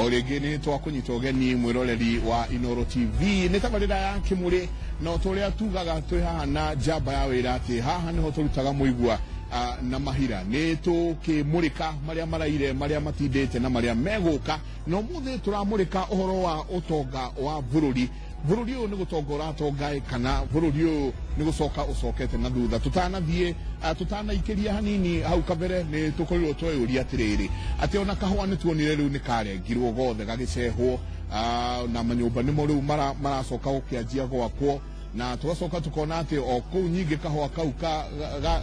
O rĩngĩ nĩ twakũnyita ũgeni mwĩroreri wa Inoro TV. Nĩ tabarĩra ya Kĩmũrĩ, na o ta ũrĩa tugaga twĩ haha na njamba ya wĩra atĩ haha nĩho tũrutaga mũigua na mahira. Nĩ tũkĩmũrĩka marĩa maraire, marĩa matindĩte na marĩa megũka. Na ũmũthĩ tũramũrĩka ũhoro wa ũtonga wa bũrũri. Bũrũri ũyũ nĩ gũtonga ũratonga ĩ, kana bũrũri ũyũ nĩ gũcoka ũcokete na thutha? Tũtanathiĩ, tũtanaikĩria hanini hau kabere, nĩ tũkorirwo tweyũria atĩrĩrĩ, atĩ ona kahũa nĩ tuonire rĩu nĩ karengirwo gothe gagĩcehwo, na manyũmba nĩmo rĩu maracoka gũkĩanjia gwakwo, na tũgacoka tũkona atĩ o kũu nyingĩ kahũa kau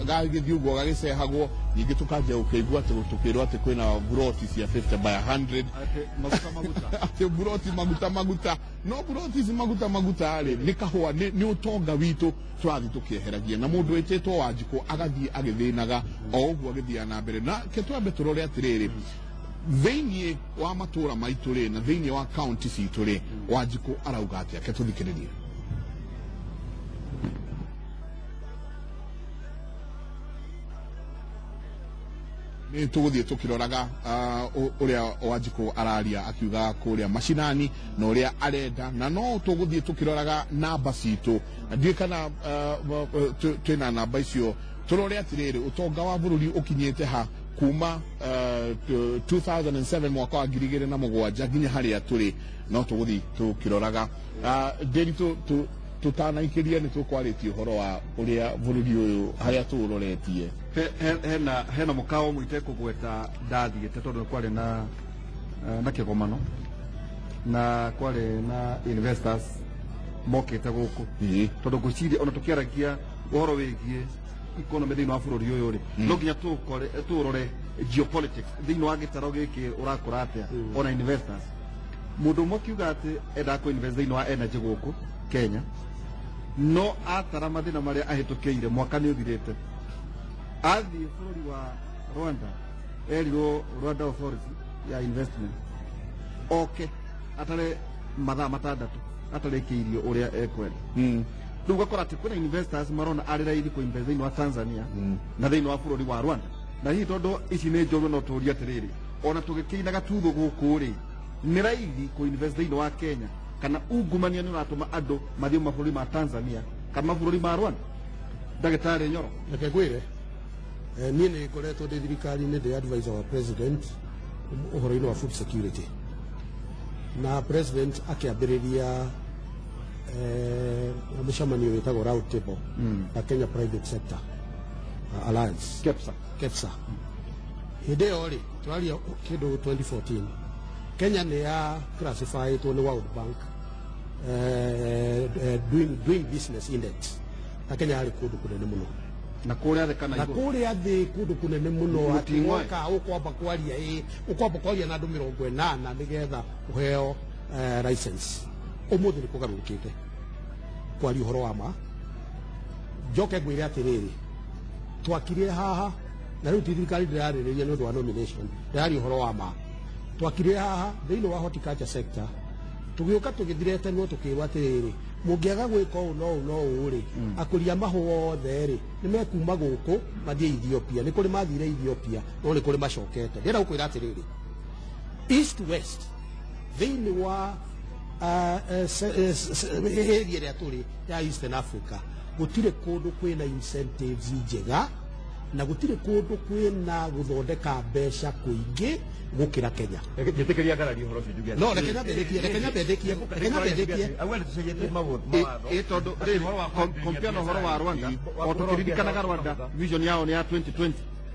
gagĩthiĩ ũguo gagĩcehagwo, nyingĩ tũkanjia gũkĩigua atĩ tũkĩrwo atĩ kwĩna buroti cia 50 by 100. Atĩ maguta maguta. Atĩ buroti maguta maguta. No buroti ici maguta maguta rĩ, nĩ kahũa, nĩ ũtonga witũ tũrathiĩ tũkĩeheragia, na mũndũ wĩtĩtwo Wanjikũ agathiĩ agĩthĩnaga o ũguo agĩthiaga na mbere. Na ke twambe tũrore atĩrĩrĩ, thĩinĩ wa matũra maitũ rĩ, na thĩinĩ wa kaunti citũ rĩ, Wanjikũ arauga atĩa? Ke tũthikĩrĩrie. Nĩ tũgũthiĩ tũkĩroraga ũrĩa Wanjikũ araria akiuga kũrĩa macinani na ũrĩa arenda, na no tũgũthiĩ tũkĩroraga namba citũ. Ndiũĩ kana twĩna namba icio, tũrore atĩrĩrĩ, ũtonga wa bũrũri ũkinyĩte ha kuma 2007, mwaka wa 2007 nginya harĩa tũrĩ. No tũgũthiĩ tũkĩroraga. Ndĩri tũtanaikĩria nĩ tũkwarĩtie ũhoro wa ũrĩa bũrũri ũyũ harĩa tũũroretie. Hena mũkawa ũmwe itekũgweta ndathiĩte tondũ kwarĩ na na kĩgomano na kwarĩ na investors mokĩte gũkũ, tondũ ngwĩciria ona tũkĩaragia ũhoro wĩgiĩ economy thĩinĩ wa bũrũri ũyũ rĩ, no nginya tũrore geopolitics thĩinĩ wa gĩtaro gĩkĩ ũrakũra atĩa. Ona investors, mũndũ ũmwe akiuga atĩ endaga kũ invest thĩinĩ wa energy gũkũ Kenya, no atara mathĩna marĩa ahĩtũkĩire, mwaka nĩ ũthirĩte. Athiĩ bũrũri wa Rwanda, erirwo Rwanda Authority ya investment oke atare mathaa 6 atarĩkĩirio ũrĩa ekwenda. Rĩu ũgakora atĩ kwĩna investors marona arĩ raithi kũ invest thĩinĩ wa Tanzania na thĩinĩ wa bũrũri wa Rwanda. Na hihi tondũ ici nĩ njorua, no tũrie atĩrĩrĩ, ona tũgĩkĩinaga tuthũ gũkũ rĩ, nĩ raithi kũ invest thĩinĩ wa Kenya, kana ungumania nĩ ũratũma andũ mathiĩ mabũrũri ma Tanzania kana mabũrũri ma Rwanda? Ndagĩtarĩ Nyoro. Reke ngwĩre, niĩ nĩ ngoretwo ndĩ thirikari-inĩ, ndĩ advisor wa president ũhoro-inĩ wa food security, na president akĩambĩrĩria mũcemanio wĩtagwo round table na Kenya Private Sector Alliance. KEPSA. KEPSA. Hĩndĩ ĩyo rĩ, tũraria kĩndũ 2014, Kenya nĩ ya classifyĩtwo nĩ World Bank doing business index, na Kenya yarĩ kũndũ kũnene mũno. Na kũrĩa thĩ kana na igũrũ? Kũrĩa thĩ, kũndũ kũnene mũno, atĩ Mũting'oe. woka ũkwamba kwaria, ĩ ũkwamba kwaria na andũ 80 nĩgetha ũheo license. Ũmũthĩ nĩ kũgarũrũkĩte. Kwaria ũhoro wa ma, njoke ngwĩre atĩrĩrĩ, twakire haha, na rĩu ti thirikari ndĩrarĩrĩria nĩ ũndũ wa nomination, ndĩraria ũhoro wa ma. Twakire haha thĩinĩ wa horticulture sector, tũgĩũka tũgĩthiretenwo, tũkĩrwo atĩrĩrĩ, mũngĩaga gwĩka ũũ no ũũ no ũũ rĩ, akũria mahũa othe rĩ, nĩ mekuma gũkũ mathiĩ Ethiopia. Nĩ kũrĩ mathire Ethiopia, no nĩ kũrĩ macokete. Ndĩrenda gũkwĩra atĩrĩrĩ, east west, thĩinĩ wa area ĩrĩa tũrĩ ya Eastern Africa, gũtirĩ kũndũ kwĩna incentives njega na gũtirĩ kũndũ kwĩna gũthondeka mbeca kũingĩ gũkĩra Kenya. Njĩtĩkĩria ngararia ũhoro ũcio njuge. No reke nyambe ndĩkie, reke nyambe ndĩkie, reke nyambe ndĩkie. Auga nĩ tũcenjetie mawatho. Ĩ tondũ rĩ, compare na ũhoro wa Rwanda, o tũkĩririkanaga Rwanda vision yao nĩ ya 2020.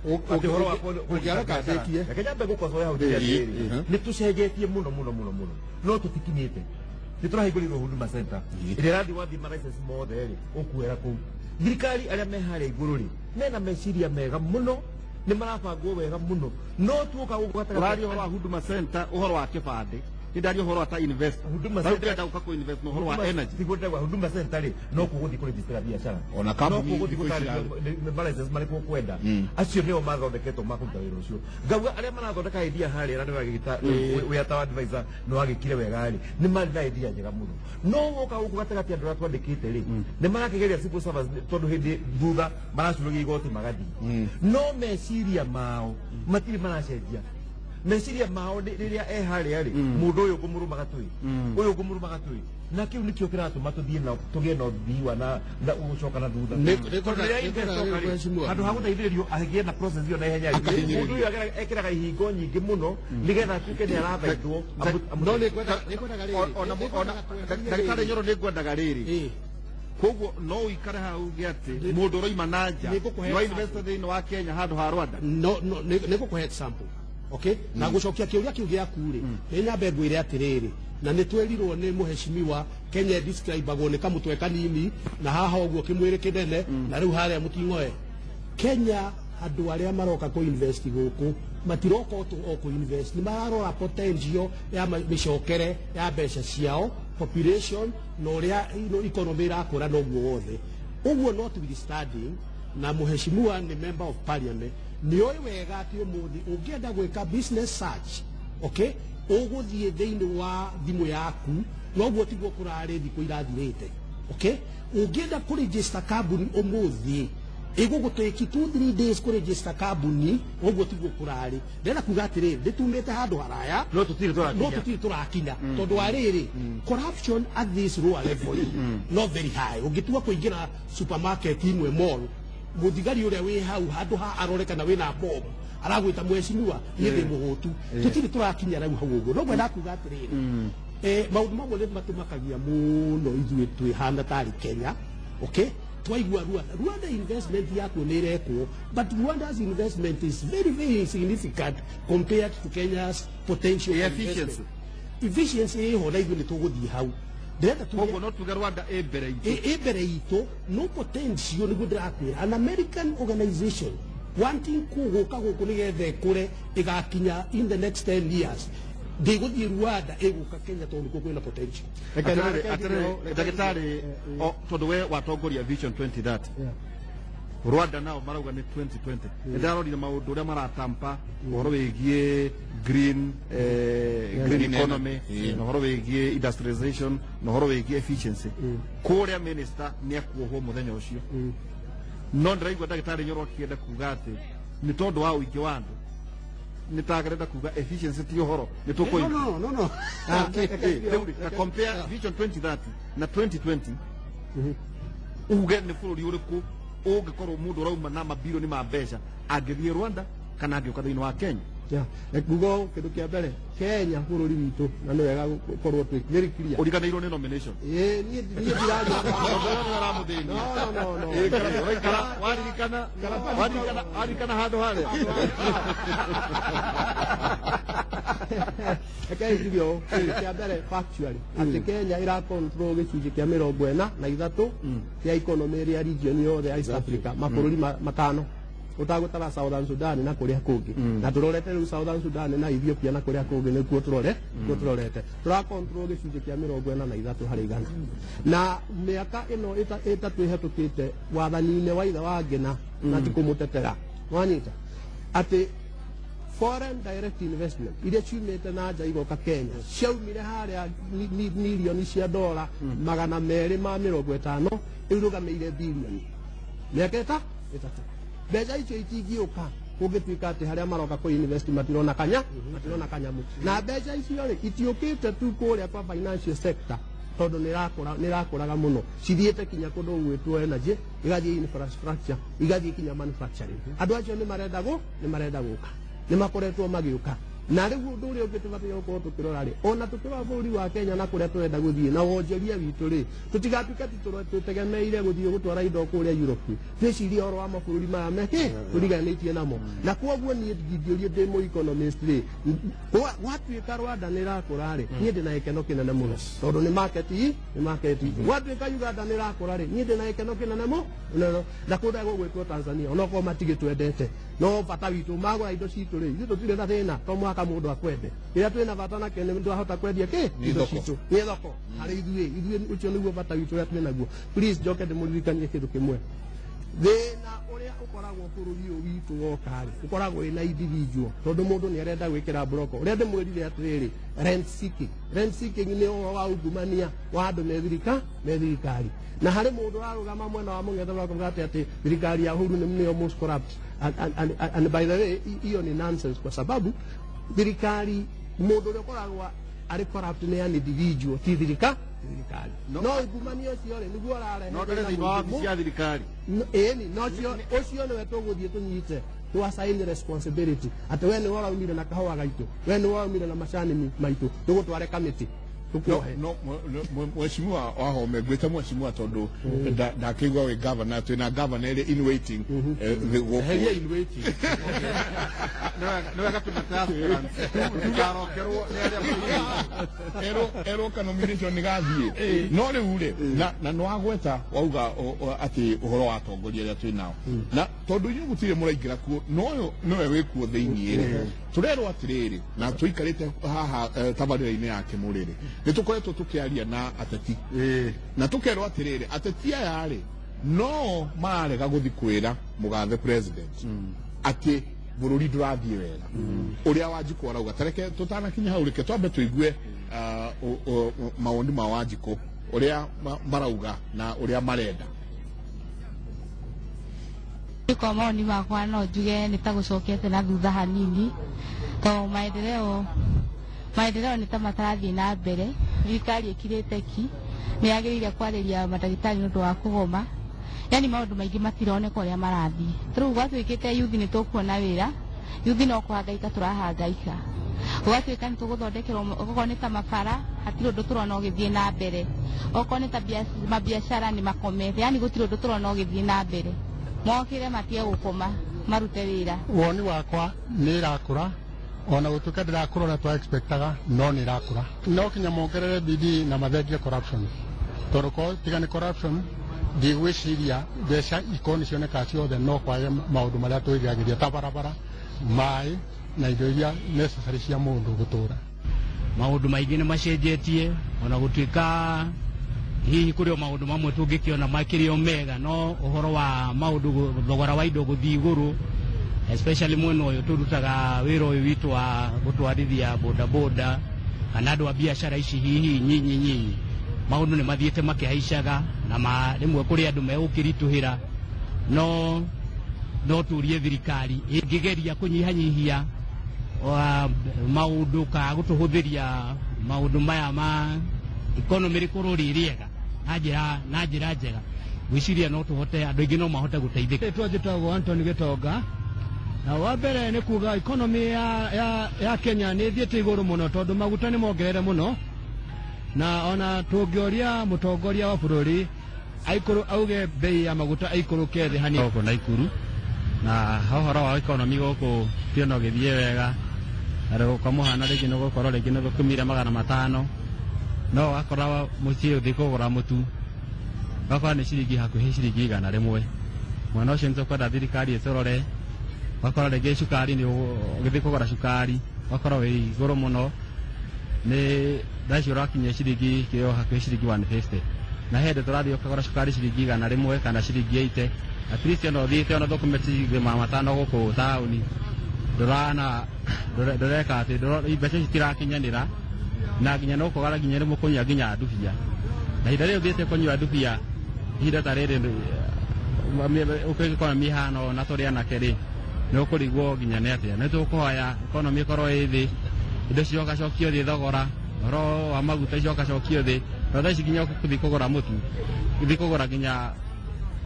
Atĩ ũhoro wa Ũngĩareka ndĩkie. Reke nyambe gũkocoe hau njuge atĩrĩrĩ, nĩ tũcenjetie mũno mũno mũno mũno, no tũtikinyĩte. Nĩ tũrahingũrĩirwo Huduma Center ĩrĩa ĩrathiĩ wathiĩ ma license mothe rĩ, ũkuoera kũu. Thirikari arĩa me harĩa igũrũ rĩ, mena meciria mega mũno, nĩ marabangwo wega mũno, no tuoka gũkũ gatagatĩ. Ũraria ũhoro wa Huduma Center, ũhoro wa kĩbandĩ, nĩ ndaria ũhoro wa ta investor. Huduma Rĩu Center- ndĩrenda gũka kũ invest na ũhoro wa Huduma- energy. Tiguo ndĩrauga, Huduma Center rĩ, no kuo gũthiĩ kũregister biacara. Ona kambuni no kuo gũthiĩ thikũ ici gũtarĩrio nĩ ma license marĩkũ ũkwenda. Acio nĩo mathondeketwo ma kũruta wĩra ũcio. Ngauga arĩa marathondeka idea harĩa, na nĩwagĩta wĩ ta advisor, nĩwagĩkire wega rĩ, nĩ marĩ na idea njega mũno, no woka gũkũ gatagatĩ, andũ arĩa twandĩkĩte rĩ, nĩ marakĩgeria civil servants, tondũ hĩndĩ thutha maracuragia igoti magathiĩ, no meciria mao matirĩ maracenjia. Meciria mao rĩrĩa e harĩa rĩ, mũndũ ũyũ ngũmũrũma gatũĩ, ũyũ ngũmũrũma gatũĩ, na kĩu nĩkĩo kĩratũma tũthiĩ na tũgĩe na ũthii wa na gũcoka na thutha. Tondũ rĩrĩa investor oka rĩ, handũ ha gũteithĩrĩrio agĩe na process ĩyo na ihenya rĩ, Akahinyĩrĩrio. mũndũ ũyũ ekĩraga ihingo nyingĩ mũno nĩgetha atuĩke nĩ arathaithwo. No nĩ ngwendaga rĩrĩ, Ona nĩ ona ngwendaga tweherie ndagĩtarĩ rĩrĩ. Nyoro, nĩ ngwendaga rĩrĩ, koguo no ũikare hau uge atĩ mũndũ ũroima na nja Nĩ ngũkũhe no example. invest thĩinĩ wa Kenya handũ ha Rwanda. No nĩ ngũkũhe example, okay? Na gũcokia kĩũria kĩu gĩaku rĩ, nĩ nyambe ngwĩre atĩrĩrĩ, na nĩ twĩrirwo nĩ mũheshimiwa, Kenya describagwo nĩ kamũtwe kanini na haha ũguo kĩmwĩrĩ kĩnene na rĩu harĩa mũting'oe. Kenya, andũ arĩa maroka kũ invest gũkũ matiroka o kũ invest, nĩ mararora potential ya mĩcokere ya mbeca ciao, population na ũrĩa economy ĩrakũra na ũguo wothe ũguo. Notwithstanding, na mũheshimiwa nĩ member of parliament, nĩ oĩ wega atĩ ũmũthĩ ũngĩenda gwĩka business search, okay, ũgũthiĩ thĩinĩ wa thimũ yaku, noguo tiguo kũrarĩ thikũ irathirĩte. Okay, ũngĩenda kũregister kambuni ũmũthĩ, ĩgũgũtĩki 2 3 days kũregister kambuni, ũguo tiguo kũrarĩ. Ndĩrenda kuga atĩrĩrĩ, ndĩtumĩte handũ haraya. No tũtirĩ No tũrakinya. tũtirĩ tũrakinya, tondũ wa rĩrĩ, corruption at this lower level not very high. Ũngĩtua kũingĩra supermarket imwe, mall, mũthigari ũrĩa wĩ hau, handũ ha arore kana wĩna bomb, aragwĩta, "Mheshimiwa, niĩ ndĩ mũhũtu." Tũtirĩ tũrakinya rĩu hau ũguo. No ngwenda kuga atĩrĩrĩ, maũndũ mamwe nĩ matũmakagia mũno ithuĩ twĩhana tarĩ Kenya. Okay, twaigua Rwanda, Rwanda investment yakuo nĩ ĩrekwo, but Rwanda's investment is very very insignificant compared to Kenya's potential for Efficiency. investment. Efficiency ĩho, na ithuĩ nĩ tũgũthiĩ hau. Ndĩrenda tuge Koguo no tuge Rwanda ĩ mbere itũ. Ĩ mbere itũ, no potential nĩguo ndĩrakwĩra. An American organization wanting gũka gũkũ nĩgetha ĩkũre ĩgakinya in the next 10 years, ndĩgũthiĩ Rwanda, ĩgũka Kenya tondũ nĩkuo kwĩna potential. Atĩrĩrĩ, ndagĩtarĩ, tondũ we watongoria Vision 2030, Rwanda nao marauga nĩ 2020. Nĩ ndarorire maũndũ ũrĩa maratampa ũhoro wĩgiĩ green Green economy energy. na ũhoro wĩgiĩ industrialization na ũhoro wĩgiĩ efficiency. Kũrĩa minister nĩ akuohwo mũthenya ũcio, no ndĩraigua ndagĩtarĩ Nyoro akĩenda kuga atĩ nĩ tondũ wa ũingĩ wa andũ, nĩ tagerenda kuga efficiency ti ũhoro nĩ tũkũingĩ. No. Rĩu rĩ, ta compare Vision 2030 na 2020, uge nĩ bũrũri ũrĩkũ ũngĩkorwo mũndũ ũrauma na mabirioni ma mbeca angĩthiĩ Rwanda kana angĩũka thĩinĩ wa Kenya? Yeah. Nguga kĩndũ kĩa mbere, Kenya bũrũri witũ, na nĩ wega gũkorwo twĩ very clear. Ũriganĩirwo nĩ nomination. Ĩĩ, niĩ ndiraria. Tondũ ũyũ nĩwe ũramũthĩnia. No. Ĩĩ, ũraikara waririkana handũ harĩa. Rekei njuge ũũ, kĩndũ kĩa mbere, factually, atĩ Kenya ĩra control gĩcunjĩ kĩa 43 kĩa economy ĩrĩa region yothe ya East Africa, mabũrũri matano ũtagũtara Southern Sudan na kũrĩa kũngĩ, na tũrorete rĩu Southern Sudan na Ethiopia na kũrĩa kũngĩ, nĩkuo tũrore nĩkuo tũrorete tũra control gĩcunjĩ kĩa 43%. Na mĩaka ĩno 3 ĩhetũkĩte wathani-inĩ wa ithe wa Ngĩna, na ti kũmũtetera, wanyita atĩ foreign direct investment iria ciumĩte na nja igoka Kenya ciaumire harĩa milioni cia dola 250, irũgamĩire bilioni mĩaka 3. Mbeca icio itingĩũka kũngĩtuĩka atĩ harĩa maroka kũ invest matirona kanyamu. Na mbeca icio rĩ, itiũkĩte tu kũrĩa kwa financial sector, tondũ nĩ ĩrakũraga mũno, cithiĩte kinya kũndũ gwĩtwo energy, igathiĩ infrastructure, igathiĩ kinya manufacturing. Andũ acio nĩ marenda gũka, nĩ makoretwo magĩũka. Na rĩu ũndũ ũrĩa ũngĩ tũbataire gũkorwo tũkĩrora rĩ, ona tũkĩrora bũrũri wa Kenya na kũrĩa tũrenda gũthiĩ na wonjoria witũ rĩ, tũtigatuĩke atĩ tũtegemeire gũthiĩ gũtwara indo kũrĩa Europe. Twĩcirie ũhoro wa mabũrũri maya mekĩ tũriganĩtie namo. Na kwoguo niĩ ingĩũrio ndĩ mũ economist rĩ, gwatuĩka Rwanda nĩ ĩrakũra rĩ, niĩ ndĩna gĩkeno kĩnene mũno, tondũ nĩ market. Gwatuĩka Uganda nĩ ĩrakũra rĩ, niĩ ndĩna gĩkeno kĩnene mũno. Na kũndũ gũgwĩtwo Tanzania, onokorwo matigĩtwendete, no bata witũ magũra indo citũ rĩ, ithuĩ tũtirĩ na thĩna. To mũhaka mũndũ akwende, kĩrĩa twĩna bata nakĩo nĩ twahota kwendia kĩ indo thoko. citũ, nĩ thoko harĩ ithuĩ. Ũcio nĩguo bata witũ ũrĩa twĩ naguo. Please, njoke ndĩmũririkanie kĩndũ kĩmwe. Thĩna ũrĩa ũkoragwo bũrũri ũyũ witũ woka rĩ, ũkoragwo wĩna individual, tondũ mũndũ nĩ arenda gwĩkĩra mburoko. Ũrĩa ndĩmwĩrire atĩrĩrĩ, rent seeking, rent seeking nĩ ũhoro wa ungumania wa andũ me thirikari. Na harĩ mũndũ ũrarũgama mwena wa mũng'ethanũro akauga atĩ thirikari ya Uhuru nĩyo most corrupt. And by the way, hiyo ni nonsense, kwa sababu Thirikari, mũndũ ũrĩa ũkoragwo arĩ corrupt nĩ an individual, ti thirikari. No ungumania ũcio rĩ, nĩguo ũrarehe No ndĩrĩ thĩna thĩinĩ wa mũingĩ. wabici ya thirikari. Ĩni no ũcio nĩwe tũgũthiĩ tũnyite, tũ assign responsibility atĩ we nĩwe ũraumire na kahũa gaitũ, we nĩwe ũraumire na macani maitũ, tũgũtware kamĩtĩ tũkuohe. No mheshimiwa Wahome, ngwĩte mheshimiwa tondũ ndakĩigua wĩ governor, twĩna governor ĩrĩ in waiting gũkũ. Eheria in waiting. Nĩ wega tũmete aspirants tũtikarokerwo nĩ arĩa maigĩte. Erwo ka nomination nĩ gathiĩ, no rĩu rĩ na nĩwagweta wauga atĩ ũhoro wa atongoria arĩa twĩ nao, na tondũ inyuĩ gũtirĩ mũraingĩra kuo, no ũyũ nĩwe wĩ kuo thĩiniĩ rĩ, tũrerwo atĩrĩrĩ, na tũikarĩte haha tabarĩra-inĩ ya Kĩmũrĩ rĩ, nĩ tũkoretwo tũkĩaria na ateti na tũkerwo atĩrĩrĩ, ateti aya rĩ, no mararega gũthi kwĩra mũgathe president atĩ bũrũri ndũrathiĩ wega ũrĩa Wanjikũ arauga. Tareke tũtanakinya hau, reke twambe tũigue mawoni ma Wanjikũ ũrĩa marauga na ũrĩa marenda. Kwa maoni makwa, no njuge nĩ ta gũcokete na thutha hanini, tondũ maendeleo nĩ ta matarathiĩ na mbere. Thirikari ĩkirĩte ki, nĩ yagĩrĩire kwarĩria mandagĩtarĩ nĩ ũndũ wa kũgoma, yani maũndũ maingĩ matironeka ũrĩa marathiĩ. Rĩu gwatuĩkĩte yuthi nĩ tũkuona wĩra, yuthi no kũhangaika tũrahangaika, gũgatuĩka nĩ tũgũthondekerwo okorwo nĩ ta mabara, hatirĩ ũndũ tũrona ũgĩthiĩ na mbere, okorwo nĩ ta mabiacara nĩ makomete, yani gũtirĩ ũndũ tũrona ũgĩthiĩ na mbere. Mokĩre matige gũkoma, marute wĩra. Woni wakwa, nĩ ĩrakũra, ona gũtuĩka ndĩrakũra ũrĩa twa expectaga, no nĩ ĩrakũra. No kinya mongerere bidii na mathengie corruption, tondũ tiga nĩ corruption, ndigwĩciria mbeca ikorwo nĩ cionekaga ciothe, no kwage maũndũ marĩa twĩriragĩria ta barabara, maĩ na indo iria necessary cia mũndũ gũtũra. Maũndũ maingĩ nĩ macenjetie, ona gũtuĩka hihi kũrĩ o maũndũ mamwe tũngĩkĩona makĩrĩ o mega, no ũhoro wa maũndũ thogora wa indo gũthiĩ igũrũ, especially mwena ũyũ tũrutaga wĩra ũyũ witũ wa gũtwarithia bodaboda kana andũ a biacara ici hihi nyinyi nyinyi, maũndũ nĩ mathiĩte makĩhaicaga na rĩmwe kũrĩ andũ megũkĩritũhĩra. No tũrie thirikari ĩngĩgeria kũnyihanyihia maũndũ kana gũtũhũthĩria maũndũ maya ma economy rĩkorwo rĩ rĩega na njĩra njega, gwĩciria no tũhote, andũ aingĩ no mahote gũteithĩka. Rĩtwa njĩtagwo Anthony Gĩtonga, na wa mbere nĩ kuga economy ya Kenya nĩ ĩthiĩte igũrũ mũno, tondũ maguta nĩ mongerere mũno, na ona tũngĩũria mũtongoria wa bũrũri aikũrũ auge bei ya maguta aikũrũke thĩ hanini. Gũkũ Naikuru na ũhoro wa economy gũkũ ti ona ũgĩthiĩ wega, na rĩu kwa mũhano rĩngĩ nĩ ũgũkorwo rĩngĩ nĩ thũkũmire 500, no ũgakora mũciĩ ũthiĩ kũgũra mũtu ũgakora nĩ ciringi hakuhĩ ciringi 100. Mwena ũcio nĩ tũkwenda thirikari ĩtũrore. Ũgakora rĩngĩ cukari, nĩ ũgĩthiĩ kũgũra cukari ũgakora wĩ igũrũ mũno, nĩ thaa icio ũrakinyia ciringi kĩo hakuhĩ ciringi 150, na hĩndĩ tũrathiĩ ũkagũra cukari ciringi 100 kana ciringi 80. At least ona ũthiĩte ona thũkũme ciringi 500 gũkũ taũni, ndũrana ndũreka atĩ mbeca ici citirakinyanĩra, na nginya no kũgara nginya rĩmwe kũnyua nginya ndubia, na ihinda rĩrĩ ũthiĩte kũnyua ndubia, ihinda ta rĩrĩ ũkĩgĩkorwo mĩhano na tũrĩ anake rĩ, nĩ ũkũrigwo nginya nĩ atĩa. Nĩ tũkũhoya economy ĩkorwo ĩ thĩ, indo cigacokio thĩ, thogora ũhoro wa maguta icokacokio thĩ, na thaa ici nginya ũgũthiĩ kũgũra mũtu, ũthiĩ kũgũra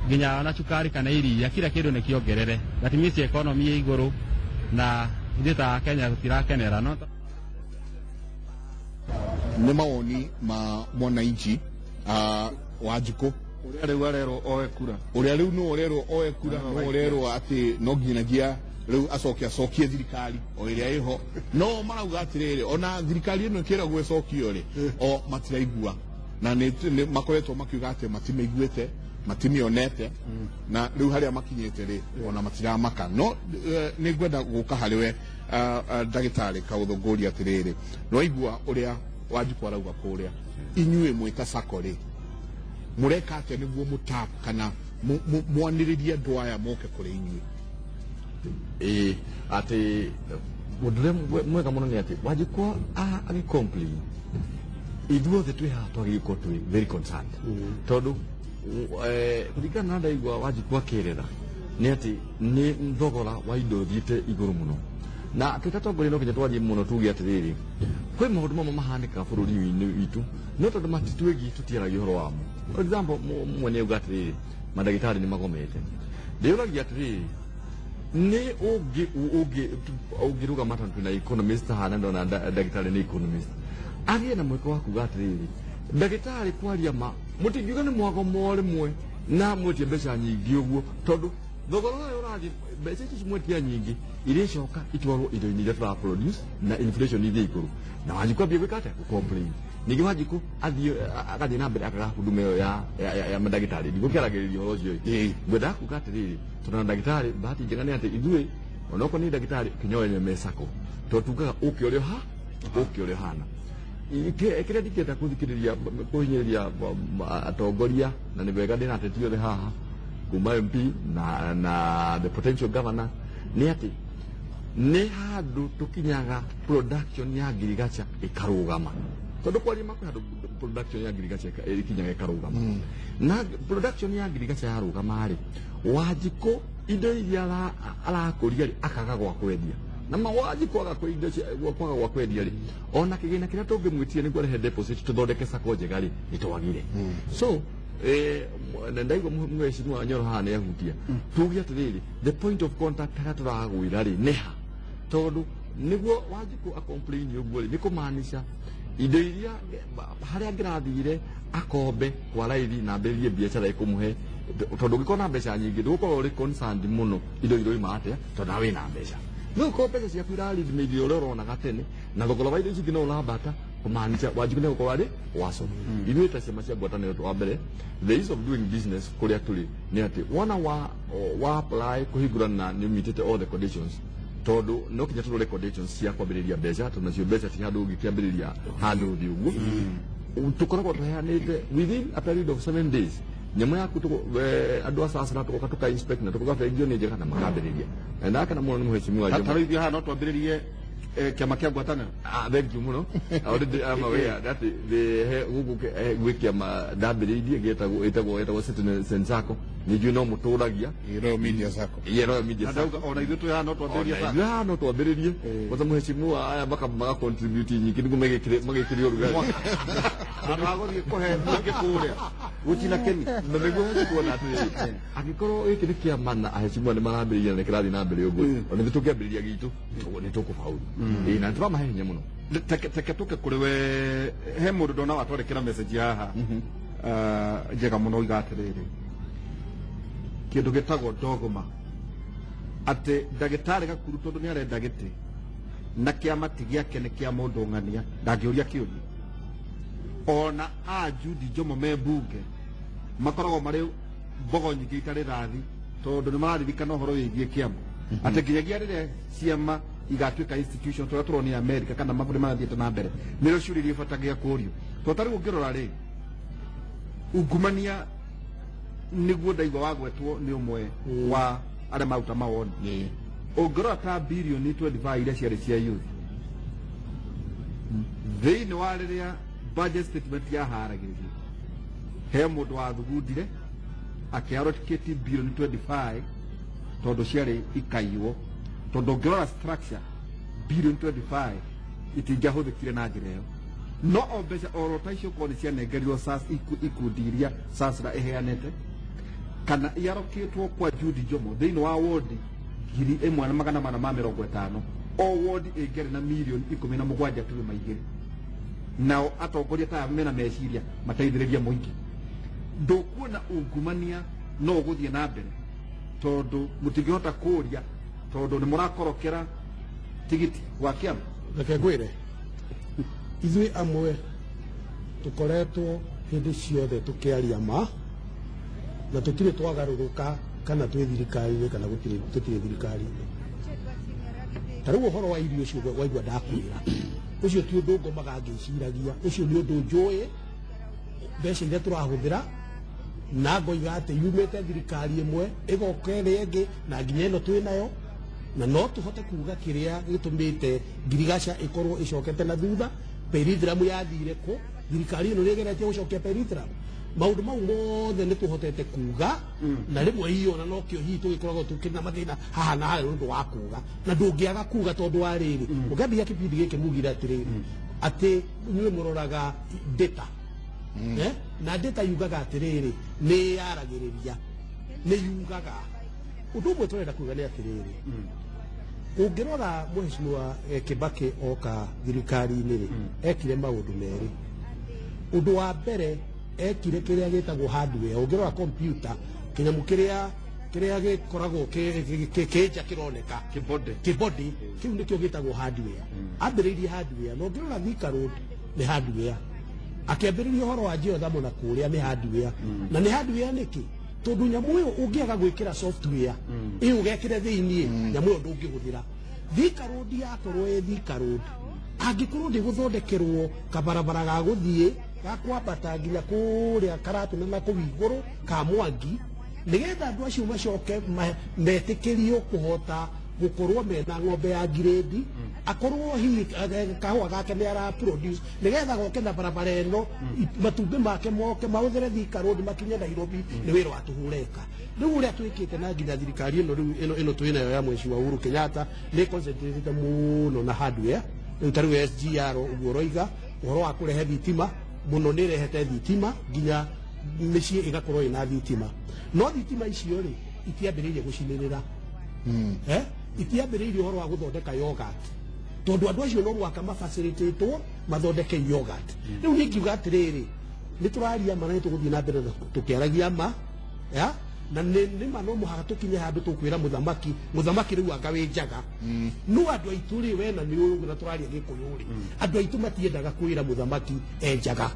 nginya ona cukari kana iria, kila kĩndũ nĩ kĩongerere. That means economy ĩ igũrũ na ithuĩ ta Kenya tũtirakenera no. Nĩ mawoni ma mwananchi Wanjikũ. Ũrĩa rĩu arerwo oe kura. Ũrĩa rĩu nĩ ũrerwo oe kura, nĩ ũrerwo atĩ no nginyagia rĩu acoke acokie thirikari o ĩrĩa ĩho, no marauga atĩrĩrĩ, ona thirikari ĩno ĩkĩragwo ĩcokio rĩ, o matiraigua, na nĩ makoretwo makiuga atĩ matimĩiguĩte, matimĩonete, na rĩu harĩa makinyĩte rĩ, ona matiramaka. No nĩ ngwenda gũka harĩ we ndagĩtarĩ Kaũthũ, ngũria atĩrĩrĩ, nĩwaigua ũrĩa Wanjikũ arauga kũrĩa, inyuĩ mwĩta sacco rĩ, mũreka atĩa nĩguo mũtap kana mwanĩrĩrie andũ aya moke kũrĩ inyuĩ? Ĩĩ, atĩ ũndũ ũrĩa mwega mũno nĩ atĩ Wanjikwa agĩ complain, ithuothe twĩ haha twagĩrĩirwo gũkorwo twĩ very concerned, tondũ kũringana na ndaigua Wanjikwa akĩerera nĩ atĩ nĩ thogora wa indo ũthiĩte igũrũ mũno. Na twĩ ta atongoria no nginya twarie mũno tuge atĩrĩrĩ, kwĩ maũndũ mamwe mahanĩkaga bũrũri-inĩ witũ no tondũ matitwĩgiĩ tũtiaragia ũhoro wamo. For example, mwene auga atĩrĩrĩ, mandagĩtarĩ nĩ magomete. Ndĩũragia atĩrĩrĩ, nĩ ũngĩ ũngĩ ũngĩrũgama tondũ twĩna economist haha na ndona ndagĩtarĩ nĩ economist, agĩe na mweke wa kuga atĩrĩrĩ, ndagĩtarĩ kwaria ma mũtingiuga nĩ mwagomo rĩmwe na mwetie mbeca nyingĩ ũguo, tondũ thogora ũyũ ũrathiĩ, mbeca ici mwetia nyingĩ irĩcoka itwarwo indo-inĩ iria tũra produce na inflation ithiĩ igũrũ, na Wanjikũ ambie gwĩka atĩa? Gũ-complain. Ningĩ Wanjikũ athiĩ agathiĩ na mbere akaga huduma ĩyo ya mandagĩtarĩ. Ndigũkĩaragĩrĩria ũhoro ũcio ĩ, ngwendaga kuga atĩrĩrĩ, tondũ na ndagĩtarĩ bahati njega nĩ atĩ ithuĩ onokorwo nĩ ndagĩtarĩ kĩnyoe me sacco, tondũ tugaga ũke ũrĩa ha ũke ũrĩa ũhana. Kĩrĩa ndingĩenda kũthikĩrĩria kũhinyĩrĩria atongoria, na nĩ wega ndĩna ateti othe haha kuma MP na the potential governor, nĩ atĩ nĩ handũ tũkinyaga production ya ngirigaca ĩkarũgama, tondũ kwaria ma kwĩ handũ production ya ngirigaca ĩkinyaga ĩkarũgama, na production ya ngirigaca yarũgama rĩ, Wanjikũ indo iria arakũria rĩ, akaga gwa kwendia, na ma Wanjikũ aga indo kwaga gwa kwendia rĩ, ona kĩgĩna kĩrĩa tũngĩmwĩtia nĩguo arehe deposit tũthondeke sacco njega rĩ, nĩ twagire. So na ndaigua mheshimiwa Nyoro haha nĩ ahutia, tuge atĩrĩrĩ, the point of contact harĩa tũragwĩra rĩ nĩ ha? Tondũ nĩguo Wanjikũ acomplain ũguo rĩ, nĩ kũmaanisha indo iria harĩa angĩrathire akombe kwa raithi na ambĩrĩrie biacara ĩkũmũhe, tondũ ũngĩkorwo na mbeca nyingĩ ndũgũkorwo ũrĩ concerned mũno indo iroima atĩa, tondũ nawe wĩna mbeca. No ũkorwo mbeca ciaku irarindimĩirie ũrĩa ũronaga tene na thogora wa indo ici ingĩ no ũrambata, kũmaanisha Wanjikũ nĩ gũkorwo arĩ waco. Ithuĩ ta ciama cia ngwatanĩro, wa mbere, the ease of doing business kũrĩa tũrĩ nĩ atĩ wona wa apply kũhingũra na nĩ ũmeetĩte all the conditions, tondũ no kinya tũrore conditions cia kwambĩrĩria mbeca, tondũ nacio mbeca ti handũ ũngĩkĩambĩrĩria handũ ũthiĩ ũguo. Tũkoragwo tũheanĩte within a period of 7 days nyamũ yaku, andũ a SASRA tũgoka tũka inspect na tũkoga bengio nĩ njega na makambĩrĩria, na ndakena mũno nĩ mheshimiwa Jomo. Ta rĩu ithuĩ haha no twambĩrĩrie kĩama kĩa ngwatanĩro? Ah, thank you mũno. Already I'm aware that the he gũkũ gwĩ kĩama ndambĩrĩirie gĩtagwo ĩtagwo Citizen Sacco, nĩ njũĩ no mũtũragia. Royal Media Sacco. Yeah, Royal Media Na Sacco. ndauga ona ithuĩ twĩ haha no twambĩrĩrie Ona sacco. ithuĩ haha no twambĩrĩrie kwanza mheshimiwa aya maka contribute nyingĩ nĩguo magĩkĩre ũrugarĩ. Handũ ha gũthiĩ kũhe mũingĩ kũrĩa gũcina kĩni. Na nĩguo kuona atĩrĩrĩ, angĩkorwo gĩkĩ nĩ kĩama na aheshimiwa nĩ marambĩrĩria na nĩ kĩrathiĩ na mbere ũguo, ona ithuĩ tũngĩambĩrĩria gitũ nĩ tũkũfaulu. Ĩĩ, na nĩ tũramahe hinya mũno. Teke tũke kũrĩ we, he mũndũ ndona watwandĩkĩra message haha. Ah, njega mũno, oiga atĩrĩrĩ, kĩndũ gĩtagwo dogma, atĩ ndagĩtarĩ Gakuru tondũ nĩ arenda gĩtĩ na kĩama ti gĩake, nĩ kĩa mũndũ ng'ania, ndangĩũria kĩũria. Ona a Judy Njomo me mbunge makoragwo marĩ mbogo nyingĩ itarĩ rathi, tondũ nĩ mararirikana ũhoro wĩgiĩ kĩama, atĩ nginyagia rĩrĩa ciama igatuĩka institution tũrĩa tũronio America kana mabũrũri marathiĩte na mbere, nĩrĩo ciũria iria ibatagia kũrio. Tondũ ta rĩu ũngĩrora rĩ, ungumania nĩguo ndaigua wagwetwo nĩ ũmwe wa arĩa maruta mawoni. Ũngĩrora ta birioni 25 iria ciarĩ cia youth thĩinĩ wa rĩrĩa budget statement yaharagĩrĩrio, he mũndũ wathugundire akĩallocate birioni 25 tondũ ciarĩ ikaiywo, tondũ ũngĩrora structure, birioni 25 itingĩahũthĩkire na njĩra ĩyo, no o mbeca oro ta icio korwo nĩ cianengerirwo SAS ikundi iria SASRA ĩheanĩte kana iarokĩtwo kwa Judy Njomo thĩinĩ wa wodi 1450, o wodi ĩngĩarĩ na mirioni 17.2. Nao atongoria ta aya mena meciria mateithĩrĩria mũingĩ, ndũkuona ungumania no ũgũthiĩ na mbere, tondũ mũtingĩhota kũria, tondũ nĩ mũrakorokera tigiti wa kĩama. Reke ngwĩre, ithuĩ amwe tũkoretwo hĩndĩ ciothe tũkĩaria ma, na tũtirĩ twagarũrũka kana twĩ thirikari-inĩ kana gũtirĩ, tũtirĩ thirikari-inĩ. Ta rĩu ũhoro wa irio ũcio waigua ndakwĩra, ũcio ti ũndũ ngomaga ngĩciragia, ũcio nĩ ũndũ njũĩ mbeca iria tũrahũthĩra, na ngoiga atĩ yumĩte thirikari ĩmwe ĩgoka ĩrĩa ĩngĩ na nginya ĩno twĩ nayo, na no tũhote kuga kĩrĩa gĩtũmĩte ngirigaca ĩkorwo ĩcokete na thutha. Pyrethrum yathire kũ? Thirikari ĩno nĩ ĩgeretie gũcokia pyrethrum. Maũndũ mau mothe nĩ tũhotete kuga na rĩmwe hihi ona nokĩo hihi tũgĩkoragwo tũkĩrĩ na mathĩna haha na harĩa nĩ ũndũ wa kuga, na ndũngĩaga kuga tondũ wa rĩrĩ ũngĩambia kĩbindi gĩkĩ mugire atĩrĩrĩ atĩ inyuĩ mũroraga data. Na data yugaga atĩrĩrĩ nĩ yaragĩrĩria, nĩ yugaga ũndũ ũmwe tũrenda kuga nĩ atĩrĩrĩ ũngĩrora Mheshimiwa Kibaki oka thirikari-inĩ rĩ, ekire maũndũ merĩ. Ũndũ wa mbere ekire kĩrĩa gĩtagwo hardware. Ũngĩrora computer, kĩnyamũ kĩrĩa gĩkoragwo kĩnja kĩroneka kĩbody, kĩu nĩkĩo gĩtagwo hardware. Ambĩrĩirie hardware, na ũngĩrora Thika Road nĩ hardware. Akĩambĩrĩria ũhoro wa geothermal na kũrĩa nĩ hardware. Na nĩ hardware nĩkĩ? Tondũ nyamũ ĩyo ũngĩaga gwĩkĩra software ĩyo ũgekĩre thĩiniĩ, nyamũ ĩyo ndũngĩhũthĩra. Thika Road yakorwo ĩ Thika Road, angĩkorwo ndĩgũthondekerwo kabarabara ga gũthiĩ ga kwambata nginya kũrĩa Karatũ na kũu igũrũ ka Mwangi, nĩgetha andũ acio macoke metĩkĩrio kũhota gũkorwo mena ng'ombe ya ngirĩndi, akorwo hihi kahũa gake nĩ ara produce, nĩgetha goke na barabara ĩno, matumbĩ make moke mahũthĩre Thika Road makinye Nairobi, nĩ wĩra wa tũhũreka. Rĩu ũrĩa twĩkĩte na nginya thirikari ĩno rĩu ĩno twĩnayo ya Mheshimiwa Uhuru Kenyatta nĩ concentrate mũno na hardware. Rĩu ta rĩu SGR ũguo ũroiga ũhoro wa kũrehe thitima mũno, nĩ ĩrehete thitima nginya mĩciĩ ĩgakorwo ĩna thitima, no thitima icio rĩ itiambĩrĩirie gũcinĩrĩra, itiambĩrĩirie ũhoro wa gũthondeka yogurt, tondũ andũ acio no mũhaka mafacilitatwo mathondeke yogurt. Rĩu niĩ ngiuga atĩrĩrĩ, nĩ tũraria ma na nĩ tũgũthiĩ na mbere na tũkĩaragia ma ya na nĩ ma, no mũhaka tũkinye handũ tũkwĩra mũthamaki, mũthamaki rĩu anga wĩ njaga. No andũ aitũ rĩ, we na nĩ ũĩ na tũraria Gĩkũyũ rĩ, andũ aitũ matiendaga kwĩra mũthamaki e njaga.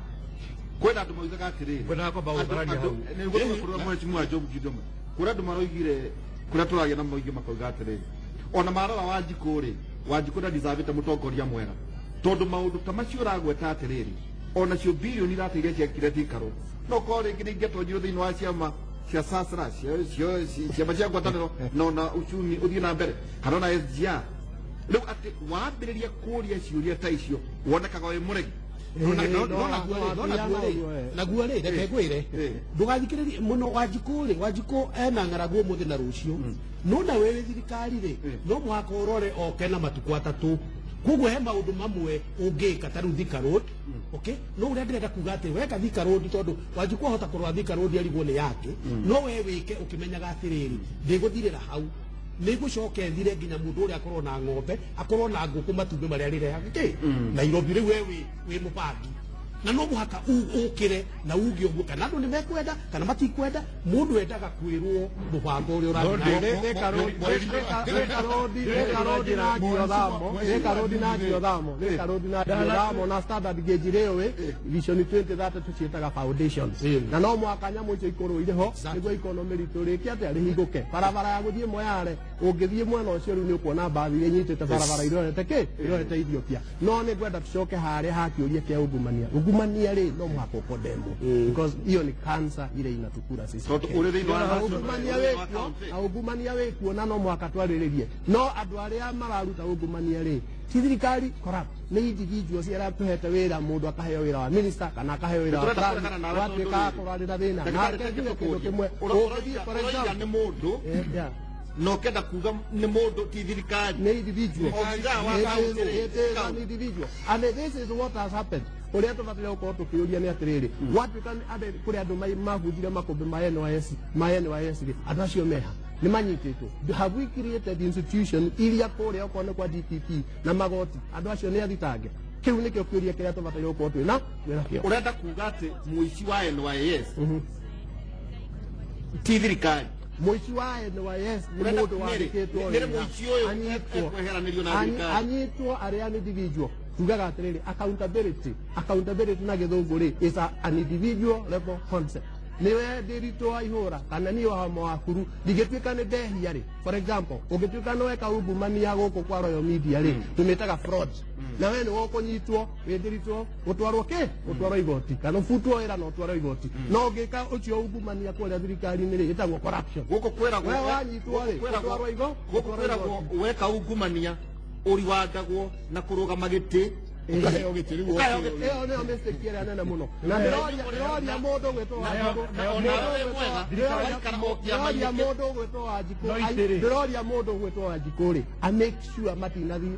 Kwĩna andũ maugaga atĩrĩrĩ, Ngwendaga kwamba gũkarania hau. Nĩguo tũgakorwo Mheshimiwa Job Gideon, kũrĩa andũ maroigire, kũrĩa tũragia na moigĩ makauga atĩrĩrĩ, ona marora Wanjikũ rĩ, Wanjikũ nda-deservĩte mũtongoria mwega, tondũ maũndũ ta macio ũragweta atĩrĩrĩ, ona cio bilioni irateire ciakire Thika Road, no korwo rĩngĩ nĩ ingĩatonyirwo thĩinĩ wa ciama cia sasra ciama cia ngwatanĩro na ona uchumi ũthiĩ na mbere, kana ona SGR. Rĩu atĩ wambĩrĩria kũria ciũria ta icio wonekaga wĩ mũregi. No naguo rĩ, reke ngwĩre, ndũgathikĩrĩrie mũno Wanjikũ rĩ. Wanjikũ ena ng'aragu ũmũthĩ na rũciũ, no na we wĩ thirikari rĩ, no mũhaka ũrore oke na matukũ atatũ. Koguo he maũndũ mamwe ũngĩka ta rĩu Thika Road, okay? No ũrĩa ndĩrenda kuga atĩ weka Thika Road, tondũ Wanjikũ ahota kũrora Thika Road arigwo nĩ yake, no we wĩke ũkĩmenyaga atĩrĩrĩ, ndĩgũthirĩra hau, nĩ ngũcoka ĩthire nginya mũndũ ũrĩa akorwo na ng'ombe, akorwo na ngũkũ, matumbĩ marĩa rĩrehaga kĩ Nairobi. Rĩu we wĩ mũbangi na no mũhaka ũkĩre na uge ũguo, kana andũ nĩ mekwenda kana matikwenda. Mũndũ endaga kwĩrwo mũbango ũrĩa ũrathiĩ na Thika Road na geothermal, Thika Road na geothermal, Thika Road na geothermal na standard gauge railway, Vision 2030 tuciĩtaga foundations, na no mũhaka nyamũ icio ikorwo irĩ ho nĩguo economy ritũ rĩke atĩa, rĩhingũke. Barabara ya gũthiĩ Moyale, ũngĩthiĩ mwena ũcio rĩu nĩ ũkuona mbathi iria inyitĩte barabara irorete kĩ, irorete Ethiopia. No nĩ ngwenda tũcoke harĩa ha kĩũria kĩa ungumania. Ungumania rĩ, no mũhaka ũkondemwo, because hiyo ni cancer ile inatukura sisi. Tondũ ũrĩ thĩinĩ wa Na national- ungumania ũrĩ wa wĩkuo county. na ungumania wĩkuo, na no mũhaka twarĩrĩrie. No andũ arĩa mararuta ungumania rĩ, ti thirikari corrupt, nĩ individuals arĩa tũhete wĩra. Mũndũ akaheo wĩra wa minister kana akaheo wĩra wa Tũrenda fulani, kũregana nawe gwatuĩka tondũ rĩrĩ. akorwo arĩ na thĩna. Ndagĩtarĩ, Nake reke njuge kĩndũ tũkũrie. kĩmwe. Ũngĩthiĩ, for Ũroiga example, nĩ mũndũ, yeah. na ũkenda kuga nĩ mũndũ ti thirikari. Nĩ individual. Obithaa wa It county rĩ, It is an individual and this is what has happened. Ũrĩa tũbataire gũkorwo tũkĩũria nĩ atĩrĩrĩ, gwatuĩka nĩ kũrĩ andũ mabunjire makũmbĩ ma NYS, ma NYS rĩ, andũ acio meha nĩ manyitĩtwo? Have we created institution iria kũrĩa okorwo nĩ kwa DPP na magoti, andũ acio nĩ athitange? Kĩu nĩkĩo kĩũria kĩrĩa tũbataire gũkorwo twĩna kĩo. Ũrenda kuga atĩ mũici wa NYS ti thirikari? Mũici wa NYS nĩ Ũrenda mũndũ wandĩkĩtwo nĩrĩ wĩra. mũici ũyũ ekweheranĩrio na thirikari? Anyitwo arĩ an individual. Tugaga atĩrĩrĩ, accountability na gĩthũngũ rĩ is an individual level concept. Nĩwe ndĩritũ wa ihũra kana niĩ wa homa wa kuru, ndingĩtuĩka nĩ ndehia rĩ, for example, ũngĩtuĩka nĩ weka ungumania gũkũ kwa Royal Media rĩ, tũmĩtaga fraud, na we nĩwe ũkũnyitwo wĩ ndĩritũ, ũtwarwo kĩ, ũtwarwo igoti kana ũbutwo wĩra na ũtwarwo igoti. No ũngĩka ũcio ungumania kũrĩa thirikari-inĩ rĩ, ĩtagwo corruption. Gũkũ kwĩragwo We wanyitwo rĩ, ũtwarwo igo gũkũ ũtwarwo kwĩragwo igoti. weka ungumania ũriwandagwo na kũrũgama gĩtĩ. Ũkaheo gĩtĩ rĩu. Ũkaheo gĩtĩ. Ĩyo nĩyo mistake ĩrĩa nene mũno, na ndĩroria mũndũ gwĩtwo Wanjikũ, Na ona we mwega, waikara o ndĩroria kĩama-inĩ. mũndũ gwĩtwo Wanjikũ, No itĩrĩ. ndĩroria mũndũ gwĩtwo Wanjikũ rĩ, a make sure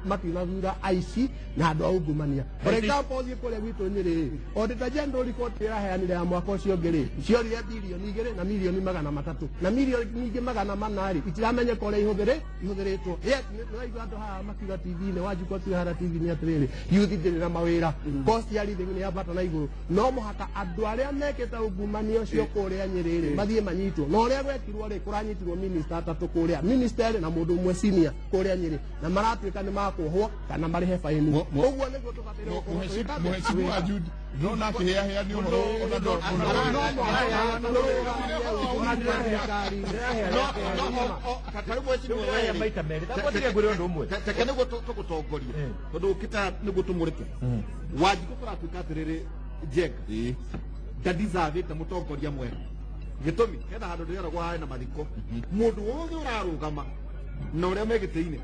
matinathura aici na andũ a ungumania. For example, thiĩ kũrĩa gwitũ Nyĩrĩ, Auditor General report ĩraheanire ya mwaka ũcio ũngĩ rĩ, ciorire 2 bilioni na 300 milioni na 400 milioni rĩ, itiramenyeka ũrĩa ihũthĩrĩtwo. Yet nĩraigua andũ haha makiuga TV-inĩ, Wanjikũ akiuga harĩa TV-inĩ atĩrĩrĩ, youth ndĩrĩ na mawĩra, cost ya living nĩ yambata na igũrũ. No mũhaka andũ arĩa mekĩte ungumania ũcio kũrĩa Nyĩrĩ rĩ, mathiĩ manyitwo. Na ũrĩa gwekirwo rĩ, kũranyitirwo minister atatũ kũrĩa, minister erĩ na mũndũ ũmwe senior kũrĩa Nyĩrĩ, na maratuĩka nĩ makuohwo kana marĩhe faini. Ũguo nĩguo tũbataire gũkorwo tũgĩka atĩa? Mheshimiwa Jude, ndĩrona akĩhĩahĩa nĩ ũhoro ona No mũhaka tũrũgamie thirikari. Tarä Ndĩrahe maita merĩ. Ndakwatige ngwĩre ũndũ ũmwe. Teke nĩguo tũgũtongoria, tondũ ũkĩta nĩguo tũmũrĩke Wanjikũ, kũratuĩka atĩrĩrĩ, Njenga ndadeservĩte mũtongoria mwega. Gĩtũmi, hena handũ ndĩreragwo harĩ na mathiko, mũndũ wothe ũrarũgama na ũrĩa me gĩtĩ-inĩ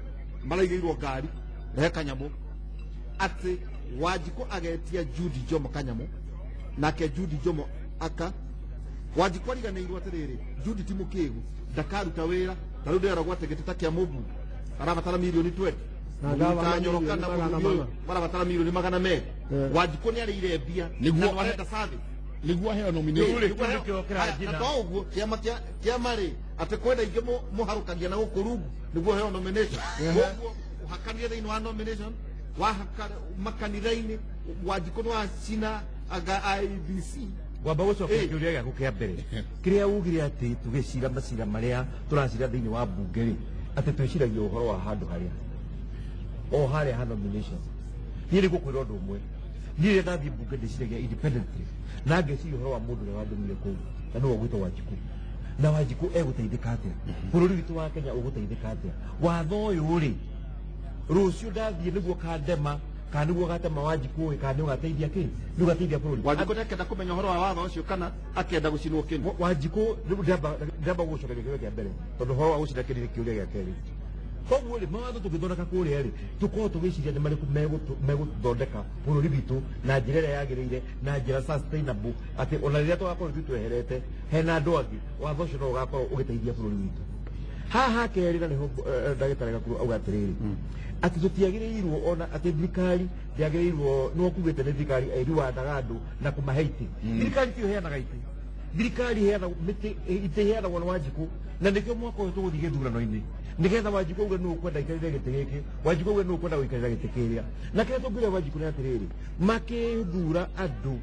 maraigĩirwo ngari, rehe kanyamũ, atĩ Wanjikũ agetia Judy Jomo kanyamũ, nake Judy Jomo aka Wanjikũ ariganĩirwo atĩrĩrĩ, Judy ti mũkĩgu, ndakaruta wĩra. Ta rĩu ndĩreragwo atĩ gĩtĩ ta kĩa mũmbunge arabatara mirioni 20. Na gavana Ta Nyoro kana milioni mũthuri ũyũ 400. marabatara 200 milioni. Wanjikũ nĩ arĩire mbia Nĩguo na arenda service. Nĩguo aheo nomination. Rĩu rĩ, kĩu nĩkĩo kĩranjina. Na to ũguo, kĩama kĩama rĩ, atĩ kwenda ingĩ mũharũkagia na gũkũ rungu nĩguo heo nomination. Ũguo ũhakanire thĩinĩ wa nomination, wahaka makanitha-inĩ, Wanjikũ nĩ wacina anga IEBC. Ngwamba gũcokia Ĩ. kĩũria gĩaku kĩa mbere kĩrĩa ugire atĩ tũgĩcira macira marĩa tũracira thĩinĩ wa mbunge rĩ, atĩ twĩciragia ũhoro wa handũ harĩa o harĩa ha nomination. Niĩ nĩ ngũkwĩra ũndũ ũmwe, niĩ rĩrĩa ndathiĩ mbunge ndĩciragia independently na ngeciria ũhoro wa mũndũ ũrĩa wandũmire kũu, na nĩwe ũgwĩtwo Wanjikũ, na Wanjikũ egũteithĩka atĩa, bũrũri witũ wa Kenya ũgũteithĩka atĩa, watho ũyũ rĩ, rũciũ ndathiĩ nĩguo kandema kana nĩguo gatema Wanjikũ ĩ, kana nĩ ũgateithia kĩ, nĩ ũgateithia bũrũri. Wanjikũ nĩakenda kũmenya ũhoro wa watho ũcio kana akenda gũcinwo kĩni? Wanjikũ rĩu ndamba gũcokeria kĩũria kĩa mbere, tondũ ũhoro wa gũcina kĩni nĩ kĩũria gĩa kerĩ. Koguo rĩ, mawatho tũgĩthondeka kũrĩa rĩ, tũkorwo tũgĩciria nĩ marĩkũ megũthondeka bũrũri witũ na njĩra ĩrĩa yagĩrĩire, na njĩra sustainable, atĩ ona rĩrĩa tũgakorwo ithuĩ tweherete hena andũ angĩ, watho ũcio no ũgakorwo ũgĩteithia bũrũri witũ. Haha kerĩ, na nĩho ndagĩtarĩ Gakuru auga atĩrĩrĩ, atĩ tũtiagĩrĩirwo ona atĩ thirikari ndĩagĩrĩirwo, nĩwe ũkugĩte nĩ thirikari ĩriwandaga andũ na kũmahe itĩ. Thirikari tiyo ĩheanaga itĩ, thirikari ĩheanaga mĩtĩ, itĩ iheanagwo nĩ Wanjikũ, na nĩkĩo mwaka ũyũ tũgũthiĩ gĩthurano-inĩ nĩgetha Wanjikũ auge nũ ũkwenda aikarĩre gĩtĩ gĩkĩ, Wanjikũ auge nũ ũkwenda gũikarĩra gĩtĩ kĩrĩa. Na kĩrĩa tũngĩũria Wanjikũ nĩ atĩrĩrĩ, makĩthura andũ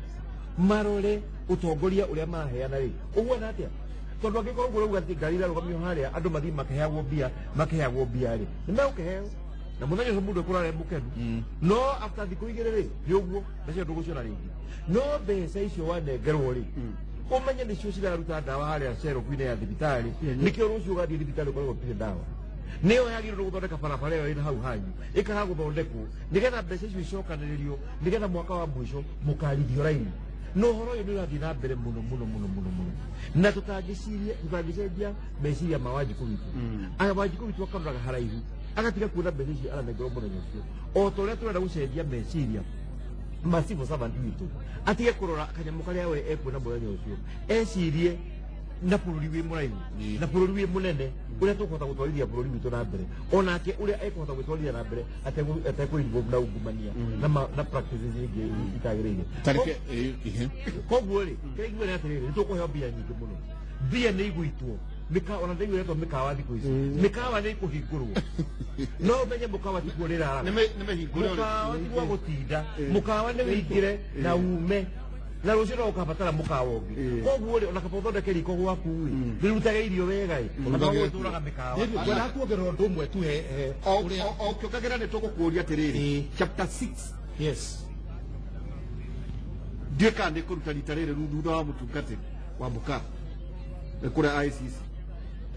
marore ũtongoria ũrĩa maraheana rĩ, ũguana atĩa? Tondũ angĩkorwo ũguo ũrauga atĩ ngari irarũgamio harĩa, andũ mathiĩ makĩheagwo mbia, makĩheagwo mbia rĩ, nĩ megũkĩheo na mũthenya ũcio mũndũ ekũrara e mũkenu, no after thikũ 2 rĩ, nĩ ũguo mbeca ndũgũciona rĩngĩ. No mbeca icio wanengerwo rĩ, ũmenye nĩcio ciraruta ndawa harĩa cerobu-inĩ ya thibitarĩ, nĩkĩo rũciũ ũgathiĩ thibitarĩ ũkorwo gũtirĩ ndawa. Nĩyo yagĩrĩirwo gũthondeka barabara ĩyo ĩna hau hanyu, ĩkaga gũthondekwo nĩgetha mbeca icio icokanĩrĩrio, nĩgetha mwaka wa mũico mũkarithio raini. Na ũhoro ũyũ nĩ ũrathiĩ na mbere mũno mũno mũno mũno mũno, na tũtangĩciria, tũtangĩcenjia meciria ma Wanjikũ witũ, aya Wanjikũ witũ akaroraga haraihu, agatiga kuona mbeca icio aranengerwo mũthenya ũcio, o ta ũrĩa tũrenda gũcenjia meciria ma civil servant witũ, atige kũrora kanyamũ karĩa we ekuona mũthenya ũcio, ecirie na bũrũri wĩ mũraihu na bũrũri wĩ mũnene, ũrĩa tũkũhota gũtwarithia bũrũri witũ na mbere, onake ũrĩa ekũhota gwĩtwarithia na mbere atekũ involve na ungumania na practices ingĩ itagĩrĩire. Tareke ihe. Koguo rĩ, kĩrĩa ingiuga nĩ atĩrĩrĩ, nĩ tũkũheo mbia nyingĩ mũno, mbia nĩ igũitwo mĩkawa, ona ndaigua ĩretwo mĩkawa thikũ ici, mĩkawa nĩ ĩkũhingũrwo, no ũmenye mũkawa tiguo rĩraraga. Nĩ mĩhingũre. Mũkawa tiguo gũtinda, mũkawa nĩ wĩingĩre na ume, na rũciũ no ũkabatara mũkawa ũngĩ. Koguo rĩ, ona kaba ũthondeke riko gwaku rĩ, rĩrutage irio wega ĩ, ona gũtũraga mĩkawa. Ngwenda kuongerera ũndũ ũmwe tu he ũrĩa O kĩongagĩra nĩ tũgũkũria atĩrĩrĩ, chapter 6. Yes. Ndiũĩ kana nĩ kũruta rita rĩrĩ rĩu thutha wa mũtungatĩri wa mũkaa kũrĩa ICC,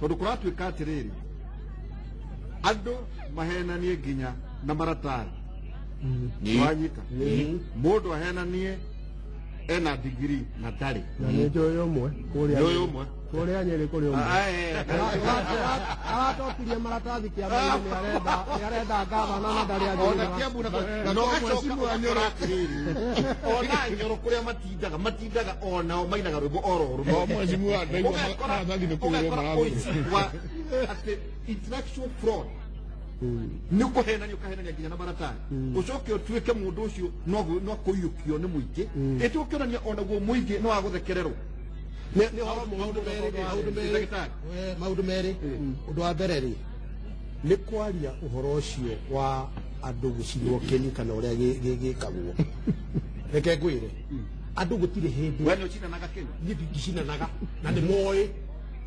tondũ kũratuĩka atĩrĩrĩ, andũ mahenanie nginya na maratathi. Wanyita, mũndũ ahenanie Ena degree na ndarĩ. Na nĩ njũĩ ũmwe kũrĩa. Nĩ ũyũ ũmwe. Kũrĩa Nyĩrĩ kũrĩ ũmwe. Ah, eh, eh. Aratokirie maratathi kĩama-inĩ, nĩ arenda gavana na ndarĩ Ona athiaga. Kiambu na No na ũgacoka mheshimiwa Nyoro. ũgakora atĩrĩrĩ, ona Nyoro kũrĩa matindaga onao mainaga rwĩmbo oro rũmwe. O mheshimiwa ndaigua maratathi nĩ kũgũrwo Ũgakora maragũrwo. ũici wa atĩ intellectual fraud, nĩ ũkũhenania, ũkahenania nginya na maratathi, ũcoke ũtuĩke mũndũ ũcio no kũiyũkio nĩ mũingĩ, ĩtĩ ũkĩonania onaguo mũingĩ no wagũthekererwo. Nĩ ũhoro maũndũ merĩ, maũndũ merĩ. Ndagĩtarĩ. Maũndũ merĩ. Ũndũ wa mbere rĩ, nĩ kwaria ũhoro ũcio wa andũ gũcinwo kĩni kana ũrĩa gĩkagwo. Reke ngwĩre, andũ gũtirĩ hĩndĩ. We nĩ ũcinanaga kĩni? Niĩ ndingicinanaga na nĩ moĩ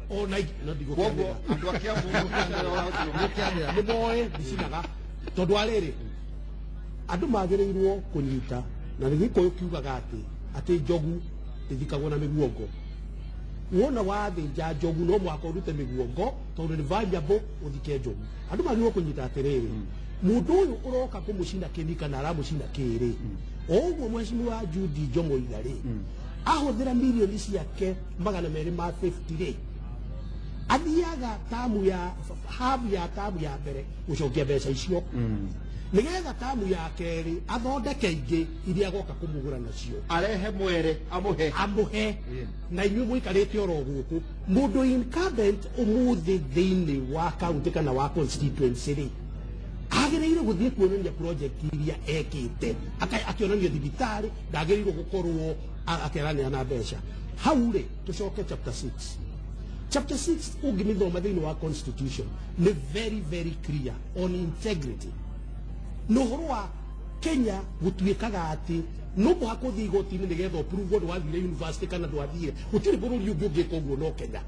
ona no Koguo ndigũkĩanĩra. andũ a Kiambu Ndigũkĩanĩra, nĩ moĩ ndicinaga, tondũ wa rĩrĩ, andũ magĩrĩirwo kũnyita na nĩ Gĩkũyũ kiugaga atĩ njogu ĩthikagwo na mĩguongo. Wona wathĩnja njogu, no mũhaka ũrute mĩguongo, tondũ nĩ valuable ũthike njogu. Andũ magĩrĩirwo kũnyita atĩrĩrĩ, mũndũ ũyũ ũroka kũmũcina kĩni kana aramũcina kĩrĩ o ũguo, mheshimiwa Judy Njomo iga rĩ, ahũthĩra mirioni ciake 250 rĩ, athiaga tamu ya habu ya tamu ya mbere gũcokia mbeca icio, nigetha tamu ya kerĩ athondeke ingĩ iria agoka kũmũgũra nacio. Arehe mwere amũhe. Amũhe. Na inyuĩ mũikarĩte oro gũkũ, mũndũ incumbent ũmũthĩ thĩinĩ wa county kana wa constituency rĩ, agĩrĩire gũthiĩ kuonania project iria ekĩte. Akĩonania thibitarĩ, ndagĩrĩirwo gũkorwo akĩaranĩra na mbeca hau rĩ. Tũcoke chapter 6. Chapter 6 ũngĩmĩthoma thĩinĩ wa constitution nĩ very very clear on integrity na ũhoro wa Kenya. Gũtuĩkaga atĩ no mũhaka ũthiĩ igoti-inĩ nĩgetha ũprove ndwathire university kana ndwathire. Gũtirĩ bũrũri ũngĩ ũngĩka ũguo no Kenya.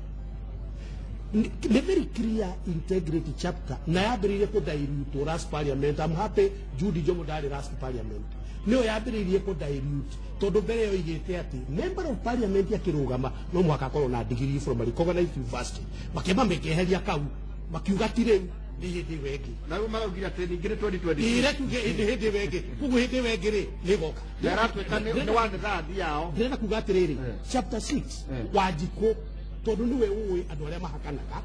Nĩ very clear integrity chapter, na yambĩrĩirie kũdilute last parliament. I'm happy Judy Njomo ndarĩ last parliament. Nĩyo yambĩrĩirie kũdilute, tondũ mbere yoigĩte atĩ member of parliament akĩrũgama no mũhaka akorwo na degree from a recognized university. Makĩamba mĩkĩeheria kau, makiuga ti rĩu, nĩ hĩndĩ ĩyo ĩngĩ. Na rĩu maraugire atĩ ningĩ nĩ 2022. Ĩre tuge hĩndĩ ĩyo ĩngĩ, koguo hĩndĩ ĩyo ĩngĩ rĩ nĩ ĩgoka. Na ĩratuĩka nĩ one third yao. Ndĩrenda kuga atĩrĩrĩ, chapter 6, Wanjikũ, tondũ nĩwe ũĩ andũ arĩa mahakanaga,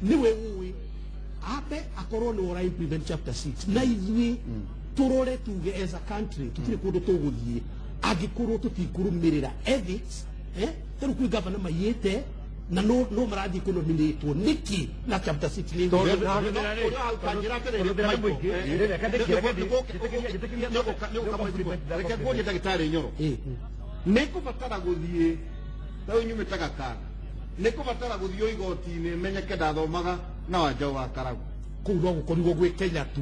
nĩwe ũĩ, ambe akorwo nĩwe ũra implement chapter 6, na ithuĩ tũrore tuge as a country tũtirĩ kũndũ tũgũthiĩ angĩkorwo tũtikũrũmĩrĩra ethics, eh? Tarĩu kwĩ gavana maiyĩte na no marathiĩ kũnominĩtwo nĩkĩ na chapter 6 nĩ Kanjĩra atĩrĩrĩ, reke nguonie ndagĩtarĩ Nyoro. Nĩ ngũbatara gũthiĩ, ta rĩu nyumĩte Gatanga, nĩ ngũbatara gũthiĩ igoti-inĩ menyeke ndathomaga na Wanjaũ wa Karagu? Kũu no gũkorirwo gwĩ Kenya tu.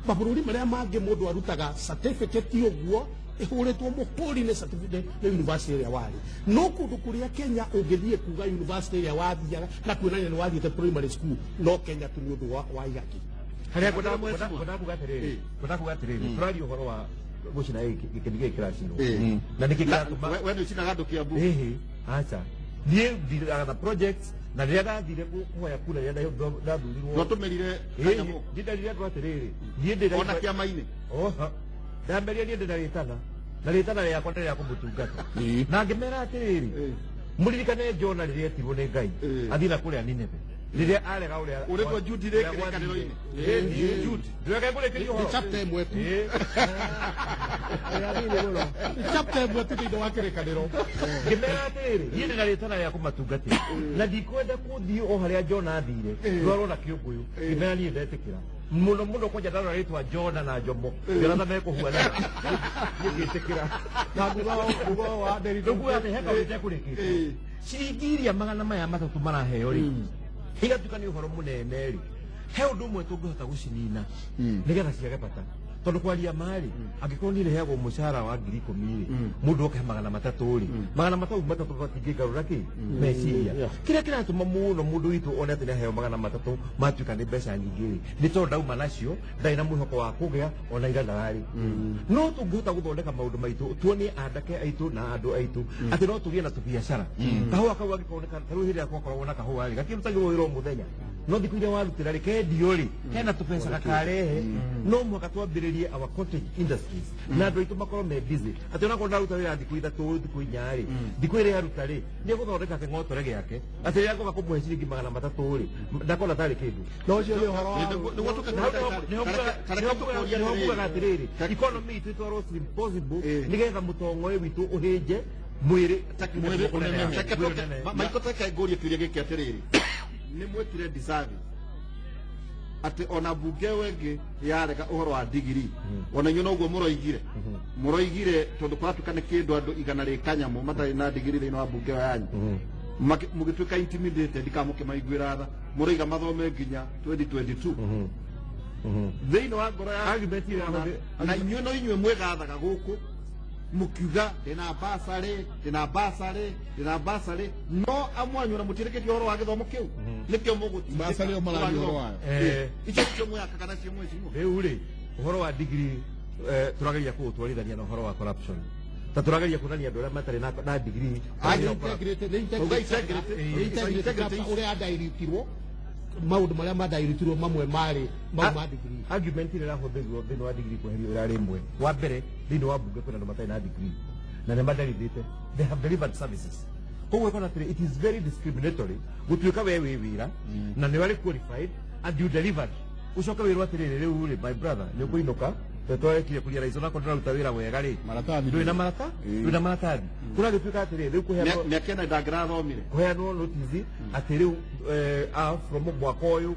Mabũrũri marĩa mangĩ mũndũ arutaga certificate ũguo ĩhũrĩtwo mũhũri nĩ certificate nĩ university ĩrĩa warĩ. No kũndũ kũrĩa Kenya ũngĩthiĩ kuga university ĩrĩa wathiaga na kuonania nĩ wathiĩte primary school, no Kenya tu, nĩ ũndũ wa igaki. Harĩa ngwendaga kuga atĩrĩrĩ, tũraria ũhoro wa gũcina gĩkĩni gĩkĩ kĩracinwo na nĩkĩ kĩratũma. We nĩ ũcinaga andũ Kiambu? Ĩhĩ, aca, niĩ ndiraga na projects, na rĩrĩa ndathire kũhoya kura, rĩrĩa ndathurirwo. Ndwatũmĩrire kanyamũ? Ndindarire andũ atĩrĩrĩ, niĩ ndĩ Ona kĩama-inĩ? Oha, ndamberia niĩ ndĩ na rĩtana, na rĩtana rĩakwa nĩ rĩa kũmũtungata, na ngĩmera atĩrĩrĩ, mũririkane Jona rĩrĩa etirwo nĩ Ngai athiĩ na kũrĩa Nineve, rĩrĩa arega ũrĩa Ũrĩtwo Jude rĩ kĩrĩkanĩro-inĩ? Jude. Ndĩreke ngũrĩkĩrie ũhoro. Nĩ chapter ĩmwe tu. Nĩ Nĩ chapter ĩmwe tu thĩinĩ wa kĩrĩkanĩro. Ngĩmera atĩrĩrĩ, niĩ ndĩ na rĩtana rĩa kũmatungatĩra na ndikwenda kũthiĩ o harĩa Jona athire ndwarwo na kĩũngũyũ. Ngĩmera niĩ ndetĩkĩra mũno mũno, kwanja ndarora rĩtwa Jona na Njomo ngĩona ta mekũhuana, niĩ ngĩtĩkĩra. Na thutha wa Nderitu. Rĩu atĩ he kaũndũ itekũrĩkĩtie. Ciringi iria 300 maraheo rĩ, igatuĩka nĩ ũhoro mũnene rĩ, he ũndũ ũmwe tũngĩhota gũcinina nĩgetha ciage bata, tondũ kwaria marĩ, angĩkorwo niĩ rĩheagwo mũcara wa 10,000 rĩ, mũndũ oke 300 rĩ, 300 matingĩngarũra kĩ meciria. Kĩrĩa kĩratũma mũno mũndũ witũ one atĩ nĩaheo 300 matuĩka nĩ mbeca nyingĩ rĩ, nĩ tondũ ndauma nacio, ndarĩ na mwĩhoko wa kũgĩa ona ira ndararĩ. No tũngĩhota gũthondeka maũndũ maitũ, tuonie andake aitũ na andũ aitũ atĩ no tũgĩe na tũbiacara, kahũa kau angĩkoneka, ta rĩu hĩndĩ ĩrĩa gwakoragwo na kahũa rĩ, gakĩrutagĩrwo wĩra o mũthenya. No thikũ iria warutĩra rĩ kendio rĩ hena tũbeca gakarehe, no mũhaka twambĩrĩrie our cottage industries na andũ aitũ makorwo me busy, atĩ onakorwo ndaruta wĩra thikũ 3, thikũ 4 rĩ, thikũ ĩrĩa aruta rĩ nĩ egũthondeka kĩng'otore gĩake, atĩ rĩrĩa ngoka kũmũhe ciringi 300 rĩ, ndakona tarĩ kĩndũ. No ũcio nĩ ũhoro wa Nĩho ngugaga atĩrĩrĩ, economy itũ ĩtwarwo slim possible nĩgetha mũtongo ũyũ witũ ũhĩnje mwĩrĩ. Mwĩrĩ ũnenehe. Maiko, teke ngũrie kĩũria gĩkĩ atĩrĩrĩ, nĩ mwĩkire disservice atĩ ona mbunge ĩyo ĩngĩ yarega ũhoro wa ndigiri, ona inyuĩ noguo mũroigire tondũ kũratuĩka nĩ kĩndũ andũ 100 rĩ kanyamũ matarĩ na ndigiri thĩinĩ wa mbunge ĩyo yanyu. Mũgĩtuĩka intimidated kana mũkĩmaiguĩra tha, mũroiga mathome nginya 2022 thĩinĩ wa ngoro ya Argument ĩrĩa na inyuĩ no inyuĩ mwĩgathaga gũkũ mũkiuga ndĩna basarĩ, ndĩna basarĩ, ndĩna basarĩ, no amwe anyu ona mũtiĩrĩkĩtie ũhoro wa gĩthomo kĩu, nĩkĩo mũgũtindĩka. Basarĩ o mararia ũhoro wayo. Icio nĩcio mwĩhakaga nacio mwĩcimwo. Rĩu rĩ, ũhoro wa degree tũrageria kũũtwarithania na ũhoro wa corruption, ta tũrageria kuonania andũ arĩa matarĩ na degree. Uga integrity. Integrity ũrĩa andairutirwo, maũndũ marĩa mandairutirwo mamwe marĩ mau ma degree. Argument ĩrĩa ĩrahũthĩrwo thĩinĩ wa degree kweherio ĩrarĩ ĩmwe. Wa mbere, thĩinĩ wa mbunge kwĩna andũ matarĩ na degree na nĩ maderivĩte, they have delivered services. Koguo ĩkona atĩrĩ, it is very discriminatory gũtuĩka we wĩ wĩra na nĩ warĩ qualified and you delivered, ũcoke wĩrwo atĩrĩrĩ, rĩu rĩ, my brother, nĩ ũkũinũka twarekire kũria raico nakorwo ndũraruta wĩra wega rĩ. Maratathi. Ndũrĩ na marata, ndũrĩ na maratathi, kũragĩtuĩka atĩrĩrĩ, rĩu kũheanwo Mĩaka ĩna ndangĩrathomire. Kũheanwo notice atĩ rĩu from mwaka ũyũ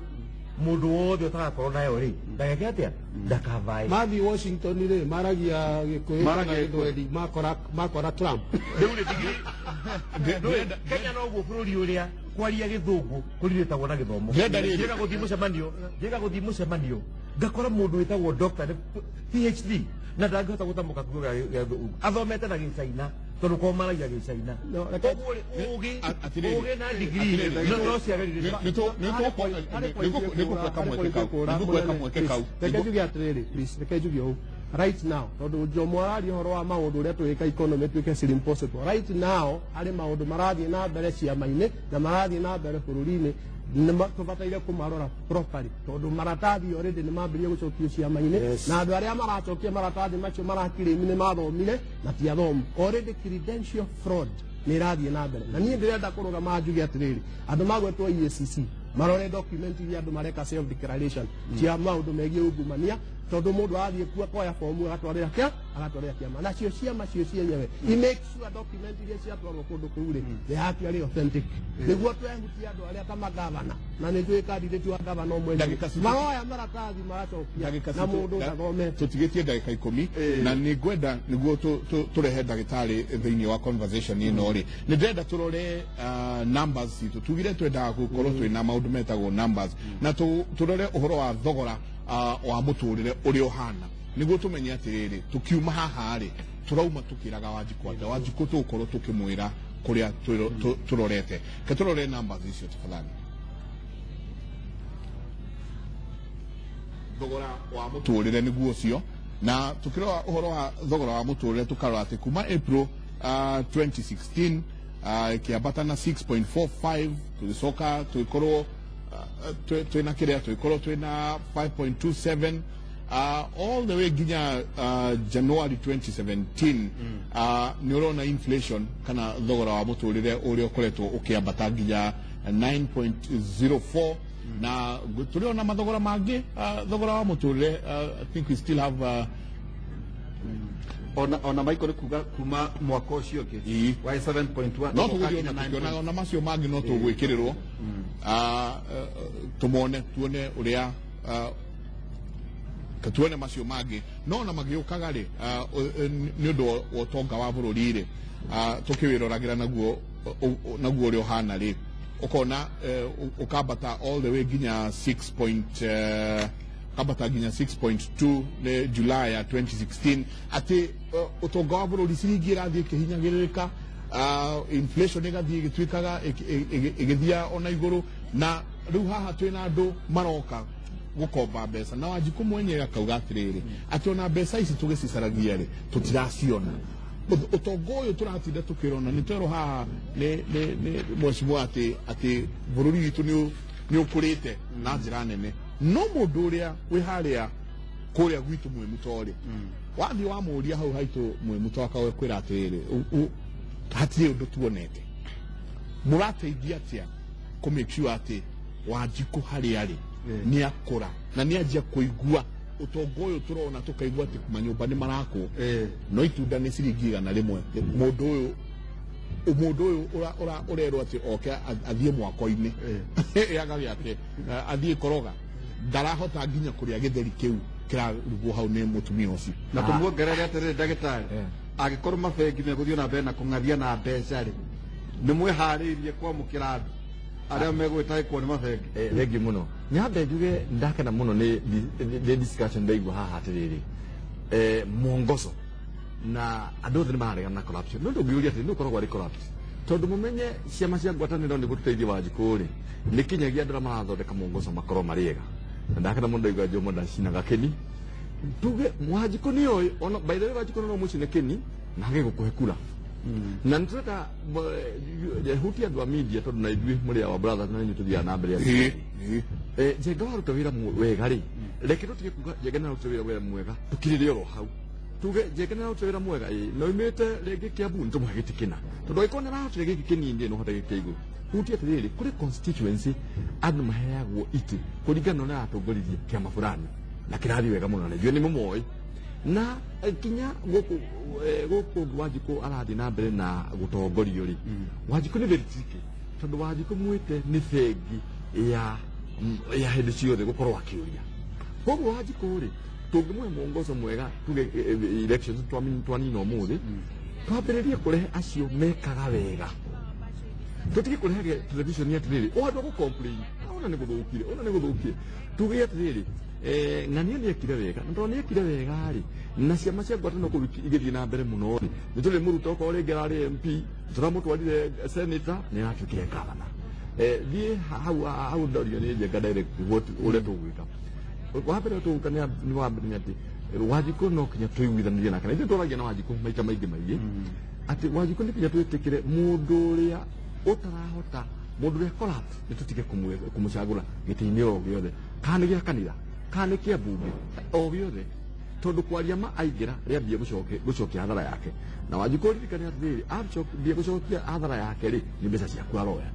mũndũ wothe ũtagakorwo nayo rĩ, ndageke atĩa, ndakavae. Mathiĩ Washington rĩ, maragia Gĩkũyũ kana Maragia Gĩthweri, makora Trump. Rĩu rĩ, degree ndũĩ, Kenya noguo bũrũri ũrĩa kwaria Gĩthũngũ kũrirĩtagwo na gĩthomo. Ndĩrenda rĩrĩ. Njĩga gũthiĩ mũcemanio ngakora mũndũ wĩtagwo doctor, nĩ PhD, na ndangĩhota gũtamũka kiugo gĩa Gĩthũngũ, athomete na Gĩcaina tondũ kwao maragia Gĩcaina. No, reke- Koguo rĩ, ũgĩ Atĩrĩrĩ. ũgĩ na degree Atĩrĩrĩ. no ciagĩrĩire. Nĩngũkũhe kamweke kau. Nĩngũkũhe kamweke kau. Reke njuge atĩrĩrĩ, please, reke njuge ũũ right now, tondũ Jomo araria ũhoro wa maũndũ ũrĩa twĩka economy tuĩke slim possible. Right now harĩ maũndũ marathiĩ na mbere ciama-inĩ na marathiĩ na mbere bũrũri-inĩ, nĩ tũbataire kũmarora properly, tondũ maratathi already nĩ mambĩrĩria gũcokio ciama-inĩ. Na andũ arĩa maracokia maratathi macio marakirĩmi nĩ mathomire na ti athomu. Already credential fraud nĩ ĩrathiĩ na mbere, na niĩ ndĩrenda kũrũgama njuge atĩrĩrĩ, andũ magwetwo EACC marore document iria andũ mareka self declaration cia maũndũ megiĩ ungumania, tondũ mũndũ arathiĩ kuo akoya fomu agatwarĩra kĩama, nacio ciama cio cienyewe i make sure document iria ciatwarwo kũndũ kũu rĩ, they actually authentic, nĩguo twehutia andũ arĩa ta magavana, na nĩ njũĩ candidate wa gavana ũmwe Ndagĩka citũ- maroya maratathi maracokia Ndagĩka na citũ- mũndũ ndathomete. Tũtigĩtie ndagĩka 10, na nĩ ngwenda nĩguo tũrehe ndagĩtarĩ thĩinĩ wa conversation ĩno rĩ, nĩ ndĩrenda tũrore numbers citũ. Tugire twendaga gũkorwo twĩna maũndũ metagwo numbers, na tũrore ũhoro wa thogora wa mũtũrĩre ũrĩa ũhana, nĩguo tũmenye atĩrĩrĩ, tũkiuma haha rĩ, tũrauma tũkĩraga Wanjikũ atĩa. Wanjikũ tũgũkorwo tũkĩmwĩra kũrĩa tũrorete. Ke tũrore numbers icio tafadhali. Thogora wa mũtũrĩre nĩguo ũcio, na tukĩrora ũhoro wa thogora wa mũtũrĩre, tũkarora atĩ kuma April 2016 ĩkĩambata na 6.45, tũgĩcoka tũgĩkorwo twĩna kĩrĩa, tũgĩkorwo twĩna 5.27 all the way nginya January 2017. Nĩ ũrona inflation kana thogora wa mũtũrĩre ũrĩa ũkoretwo ũkĩambata nginya 9.04, na tũrĩ ona mathogora mangĩ, thogora wa mũtũrĩre, I think we still have Ona Michael nĩ kuga kuma mwaka ũcio ũngĩ wa 7.1 no ũgoka tũgũthiĩ nginya ona 9. tũkĩonaga ona macio mangĩ, no tũgwĩkĩrĩrwo tũmone, tuone ũrĩa tuone macio mangĩ, no ona magĩũkaga rĩ, nĩ ũndũ wa ũtonga wa bũrũri rĩ, tũkĩwĩroragĩra naguo ũrĩa ũhana rĩ, ũkona ũkambata all the way nginya 6 point kambata nginya 6.2 nĩ July ya 2016, atĩ ũtonga wa bũrũri, ciringi ĩrathiĩ ĩkĩhinyagĩrĩrĩka, inflation ĩgathiĩ ĩgĩtuĩkaga ĩgĩthiaga ona igũrũ, na rĩu haha twĩna andũ maroka gũkomba mbeca, na Wanjikũ mwenyewe akauga atĩrĩrĩ, atĩ ona mbeca ici tũgĩcicaragia rĩ, tũtiraciona. Ũtonga ũyũ tũratinda tũkĩrona, nĩ twerwo haha nĩ mheshimiwa atĩ bũrũri witũ nĩ Nĩ ũkũrĩte na njĩra nene, no mũndũ ũrĩa wĩ harĩa kũrĩa gwitũ Mwĩmuto rĩ, wathiĩ wamũria hau haitũ Mwĩmuto, akakwĩra atĩrĩrĩ, hatirĩ ũndũ tuonete. Mũrateithia atĩa kũ make sure atĩ Wanjikũ harĩa arĩ nĩ akũra na nĩ anjia kũigua ũtonga ũyũ tũrona, tũkaigua atĩ manyũmba nĩ marakwo, no itunda nĩ ciringi 100? Mũndũ ũyũ ũrerwo atĩ oke athiĩ mwako-inĩ ĩaga gĩake, athiĩ koroga, ndarahota nginya kũrĩa gĩtheri kĩu kĩrarugwo hau nĩ mũtumia ũcio. Na tũmuongerere atĩrĩrĩ, ndagĩtarĩ, angĩkorwo mabengi megũthiĩ na mbere na kũng'athia na mbeca rĩ, nĩ mwĩharĩirie kwamũkĩra andũ arĩa megwĩtagĩkwo nĩ mabengi? Thengiũ mũno. Nyambe njuge ndakena mũno nĩ discussion ndaigua haha atĩrĩrĩ, mwongozo na andũ othe nĩ mararegana na corruption, no ndũngĩũria atĩrĩ, nĩ ũkoragwo arĩ corrupt, tondũ mũmenye ciama cia ngwatanĩro nĩguo tũteithie Wanjikũ rĩ, nĩ kinyagia andũ arĩa marathondeka mwongozo makorwo marĩ ega. Na ndakena mũno ndaigua Jomo ndacinaga kĩni. Tuge Wanjikũ nĩ oĩ ona, by the way, Wanjikũ no mũcine kĩni na age gũkũhe kura, na nĩ tũreka hutia andũ a media, tondũ na ithuĩ mũrĩ our brothers na inyuĩ tũthiaga na mbere. Njenga waruta wĩra wega rĩ, reke tũtige kuga Njenga nĩ aruta wĩra wĩra mwega, tũkirĩre oro hau, tuge Njenga nĩ aruta wĩra mwega ĩ, na oimĩte rĩngĩ Kiambu, nĩ tũmũhe gĩtĩ kĩna, tondũ angĩkorwo nĩ arahotire gĩkĩ kĩnini, no hote gĩkĩ kĩa igũrũ. Hutia atĩrĩrĩ, kũrĩ constituency andũ maheagwo itĩ kũringana na ũrĩa aratongoririe kĩama fulani na kĩrathiĩ wega mũno, na ithuĩ nĩ mũmoĩ na kinya gũkũ gũkũ Wanjikũ arathiĩ na mbere na gũtongorio rĩ. Wanjikũ nĩ very tricky, tondũ Wanjikũ mwĩte nĩ bengi ya hĩndĩ ciothe gũkorwo akĩũria. Koguo Wanjikũ rĩ, tũngĩmũhe mwongozo mwega, tuge elections twanina ũmũthĩ, twambĩrĩrie kũrehe acio mekaga wega, tũtige kũrehe television atĩrĩrĩ, o andũ a gũ-complain, ona nĩ gũthũkire, ona nĩ gũthũkire. Tuge atĩrĩrĩ, ng'ania nĩ ekire wega, na tondũ nĩ ekire wega rĩ, na ciama cia ngwatanĩro kũu igĩthiĩ na mbere mũno rĩ, nĩ tũrĩ mũruta okorwo rĩngĩ ararĩ MP, tũramũtwarire senator, nĩ aratuĩkire governor. Thiĩ hau hau ndorio nĩ Njenga direct what ũrĩa tũgwĩka. Wa mbere tũgwĩka nĩ wa mbere nĩ atĩ Wanjikũ no kinya tũiguithanĩrie nake, na ithuĩ twaragia na Wanjikũ maita maingĩ maingĩ atĩ Wanjikũ nĩ kinya twĩtĩkĩre mũndũ ũrĩa ũtarahota, mũndũ ũrĩa corrupt, nĩ tũtige kũmũcagũra gĩtĩ-inĩ o gĩothe, kana nĩ gĩa kanitha, kana nĩ kĩa mbunge, o gĩothe, tondũ kwaria ma aingĩra rĩambia gũcokia hathara yake. Na Wanjikũ ririkane atĩrĩrĩ, ambia gũcokia hathara yake rĩ, nĩ mbeca ciaku aroya.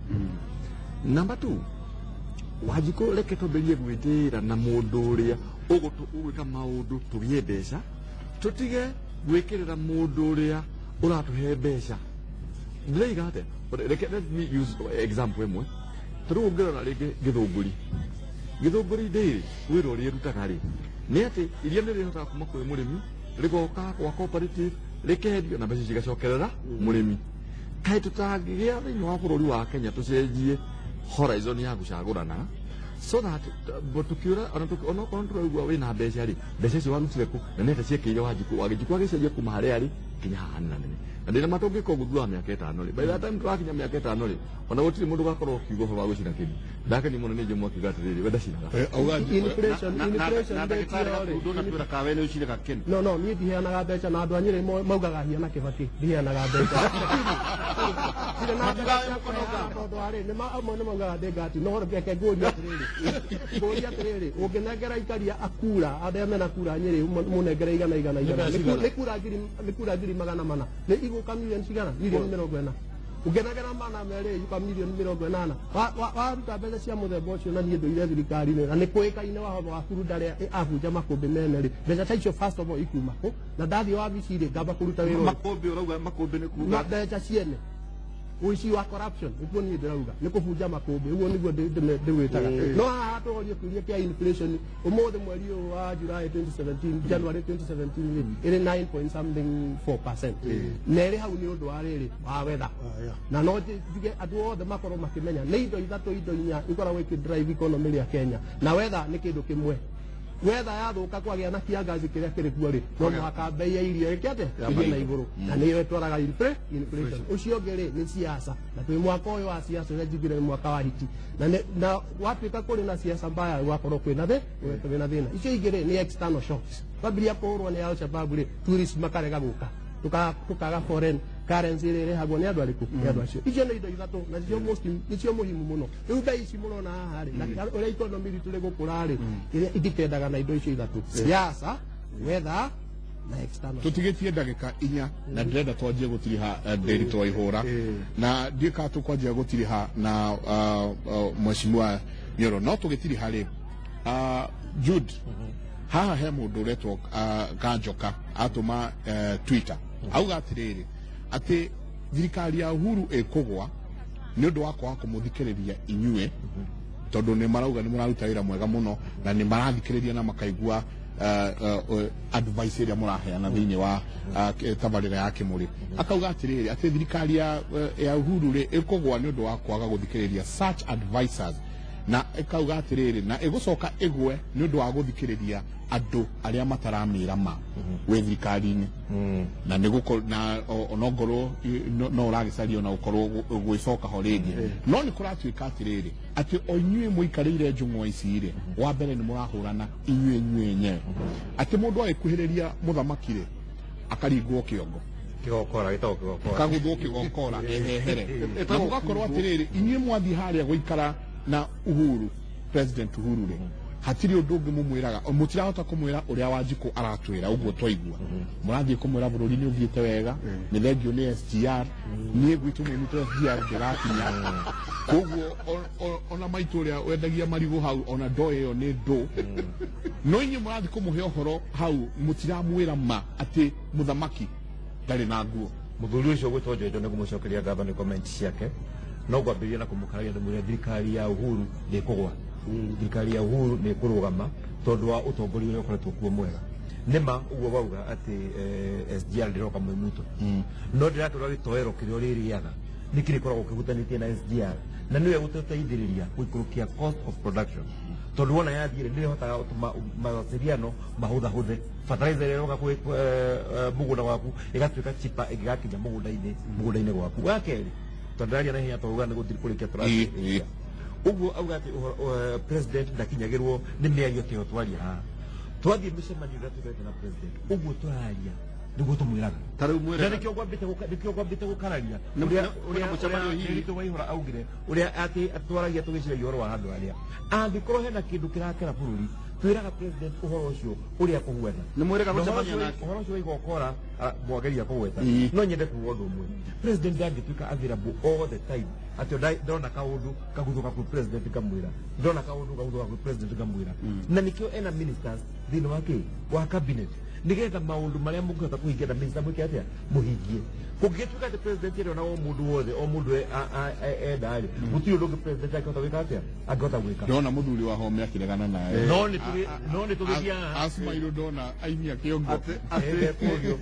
Number two, Wanjikũ reke twambĩrĩrie gwĩtĩĩra na mũndũ ũrĩa ũgwĩka maũndũ tũgĩe mbeca, tũtige gwĩkĩrĩra mũndũ ũrĩa ũratũhe mbeca. Ndĩraiga atĩa? Reke let me use example ĩmwe. Ta rĩu ũngĩrora rĩngĩ Gĩthũngũri Dairy, wĩra ũrĩa ĩrutaga rĩ, nĩ atĩ iria nĩ rĩhotaga kuma kwĩ mũrĩmi rĩgoka kwa cooperative, rĩkendio na mbeca cigacokerera mũrĩmi. Kaĩ tũtangĩgĩa thĩinĩ wa bũrũri wa Kenya tũcenjie horizon ya gũcagũrana, so that tũkiũra onokorwo tũraigua wĩna mbeca rĩ, mbeca icio warutire kũ, na nĩ atĩa ciekĩire Wanjikũ? Wanjikũ agĩcenjia kuma harĩa arĩ nginya haha nene nene, na ndĩna ma tũngĩka ũguo thutha wa mĩaka 5 rĩ, by that time tũrakinya mĩaka 5 rĩ, ona gũtirĩ mũndũ ũgakorwo ũkiuga ũhoro wa gũcina kĩni. Ndakeni mũno nĩ Jomo akiuga atĩrĩrĩ, we ndacinaga. Inflation Na- na- inflation na rate ndagĩtarĩ ĩyo rĩ, Gatundu na twĩra kawe nĩ ũcinaga kĩni. No, niĩ ndiheanaga mbeca, na andũ a Nyĩrĩ maugaga hiana Kĩbakĩ ndiheanaga mbeca. Ndirĩ na mbeca cia kũheana, tondũ arĩ amwe nĩ maugaga ndĩ ngati, no reke ngũrie atĩrĩrĩ, ũngĩnengera ikaria akura arĩa mena kura Nyĩrĩ, mũnengere igana igana igana, nĩ kura 400,000, nĩ igũka milioni cigana? Milioni 40. Ũngĩnengera 200 yuka milioni 80. Waruta mbeca cia mũthemba ũcio, na niĩ ndũire thirikari-inĩ na nĩ kũĩkaine wahotho wa burunda rĩa abunja makũmbĩ mene rĩ, mbeca ta icio first of all ikuma kũ? Na ndathiĩ wabici rĩ, ngamba kũruta wĩra ũyũ. Makũmbĩ, ũrauga makũmbĩ nĩ kuga? Na mbeca ciene, ũici wa corruption nĩguo niĩ ndĩrauga nĩ kũbunja makũmbĩ, ũguo nĩguo ndĩwĩtaga. No haha tũhorie kĩũria kĩa inflation, ũmũthĩ mweri ũyũ wa July 2017, January 2017 rĩ, ĩrĩ 9 point something 4%, na ĩrĩ hau nĩ ũndũ wa rĩrĩ wa weather. Na no njuge andũ othe makorwo makĩmenya nĩ indo ithatũ, indo inya ikoragwo ikĩ drive economy rĩa Kenya, na weather nĩ kĩndũ kĩmwe. Weather yathũka, kwagĩa na kiangazi kĩrĩa kĩrĩ kuo rĩ, no mũhaka mbei ya irio ĩke atĩa? Ĩthiĩ na igũrũ, na nĩyo ĩtwaraga inflation. Ũcio ũngĩ rĩ, nĩ siasa, na twĩ mwaka ũyũ wa siasa, ũrĩa njugire nĩ mwaka wa hiti, na gwatuĩka kũrĩ na siasa mbaya, gwakorwo kwĩna thĩna. Icio ingĩ rĩ, nĩ external shocks. Twambiria kũhũrwo nĩ Al-Shabaab rĩ, tourist makarega gũka, tukaga foreign Currency ĩrĩa ĩrehagwo nĩ andũ arĩkũ? Nĩ andũ acio. Icio nĩ indo ithatũ na nicio most, nicio muhimu mũno. Rĩu mbei ici mũrona haha rĩ, na ũrĩa economy ritũ rĩgũkũra rĩ, ĩrĩa ĩdipendaga na indo icio ithatũ: siasa, weather na external. Tũtigĩtie ndagĩka 4 na ndĩrenda twanjie gũtiriha Ndĩritũ wa Ihũra, na ndiĩ kana tũkwanjia gũtiriha na Mheshimiwa Nyoro, no tũgĩtiriha rĩ, Jude, haha he mũndũ ũretwo Kanjoka atũma Twitter, auga atĩrĩrĩ, atĩ thirikari ya Uhuru ĩkũgwa nĩ ũndũ wa kwaga kũmũthikĩrĩria inyuĩ, tondũ nĩ marauga nĩ mũraruta wĩra mwega mũno na nĩ marathikĩrĩria na makaigua advice ĩrĩa mũraheana thĩinĩ wa tabarĩra ya Kĩmũrĩ. Akauga atĩrĩrĩ, atĩ thirikari ya Uhuru rĩ ĩkũgwa nĩ ũndũ wa kwaga gũthikĩrĩria such advisors, na ĩkauga atĩrĩrĩ, na ĩgũcoka ĩgwe nĩ ũndũ wa gũthikĩrĩria andũ arĩa mataramĩra ma wĩ thirikari-inĩ, na nĩ gũko na onongorwo no ũragĩcaria ona gũkorwo gwĩcoka ho rĩngĩ. No nĩ kũratuĩka atĩrĩrĩ, atĩ o inyuĩ mũikarĩire njũng'wa ici rĩ, wa mbere nĩ mũrahũrana inyuĩ enyewe, atĩ mũndũ agĩkuhĩrĩria mũthamaki rĩ, akaringwo kĩongo. Kĩgokora, gĩtagwo kĩgokora. Kagũthwo kĩgokora ehehere, na mũgakorwo atĩrĩrĩ, inyuĩ mwathiĩ harĩa gũikara na Uhuru, President Uhuru rĩ, hatirĩ ũndũ ũngĩ mũmwĩraga, mũtirahota kũmwĩra ũrĩa Wanjikũ aratwĩra. Ũguo twaigua mũrathiĩ kũmwĩra bũrũri nĩ ũthiĩte wega, nĩ thengio nĩ SGR. Niĩ gwitũ mwĩnitũ SGR ndĩrakinya, koguo ona maitũ ũrĩa wendagia marigũ hau, ona ndoo ĩyo nĩ ndũ. No inyuĩ mũrathiĩ kũmũhe ũhoro hau, mũtiramwĩra ma atĩ mũthamaki ndarĩ na nguo. Mũthuri ũcio gwĩtwo Njonjo, nĩ kũmũcokeria ngatho nĩ comment ciake, no ngwambĩrĩria na kũmũkararia ndĩmwĩre thirikari ya Uhuru ndĩkũgwa, thirikari ya Uhuru nĩ ĩkũrũgama tondũ wa ũtongoria ũrĩa ũkoretwo kuo mwega. Nĩma ũguo wauga atĩ SGR ndĩroka mwĩ mwitũ, no ndĩratũra gĩtoero kĩrĩa ũrĩrĩaga nĩ kĩrĩkoragwo kĩhutanĩtie na SGR, na nĩwe gũtũteithĩrĩria gũikũrũkia cost of production, tondũ wona yathiĩ rĩ, nĩrĩhotaga gũtũma mawasiliano mahũthahũthe, fertilizer ĩrĩa ĩroka kwĩ mũgũnda waku ĩgatuĩka cheaper ĩngĩgakinya mũgũnda-inĩ gwaku. Wa kerĩ, tondũ ndĩraria na ihenya, tondũ nĩ gũthiĩ kũrĩkia tũrathiĩ ũguo, auga atĩ president ndakinyagĩrwo nĩ mĩario tĩyo twaria haha. Twathiĩ mĩcemanio ĩrĩa tũgerete na president, ũguo tũraria nĩguo tũmwĩraga. Ta rĩu na mwĩraga nĩkĩo ngwambĩte gũkararia Nĩ- ũrĩa nĩ- ũrĩa kwĩna mũcemanio ũrĩa hihi? Ndiritu Waihura augire ũrĩa atĩ twaragia tũgĩciragia ũhoro wa handũ harĩa angĩkorwo hena kĩndũ kĩrakera bũrũri, twĩraga president ũhoro ũcio ũrĩa kũhuana. Nĩ mwĩrĩga Na ũhoro gũcemania ũcio nake? Ũhoro ũcio wa igokora mwageria kũgweta, no nyende kuga ũndũ ũmwe: president ndangĩtuĩka available all the time, atĩ ndona kaũndũ kaguthũka kwĩ president ngamwĩra, ndona kaũndũ kaguthũka kwĩ president ngamwĩra. Na nĩkĩo ena ministers thĩinĩ wa kĩ wa cabinet, nĩgetha maũndũ marĩa mũngĩhota kũhingia na minister mwĩke atĩa, mũhingie. Kũngĩgĩtuĩka atĩ president arĩona o mũndũ wothe, o mũndũ enda rĩ, gũtirĩ ũndũ ũngĩ president angĩhota gwĩka atĩa, angĩhota gwĩka. Ndona mũthuri wa home akĩregana nawe. No nĩ tũgĩthiaga Asmairũ, ndona ainia kĩongo. Atĩ thengio.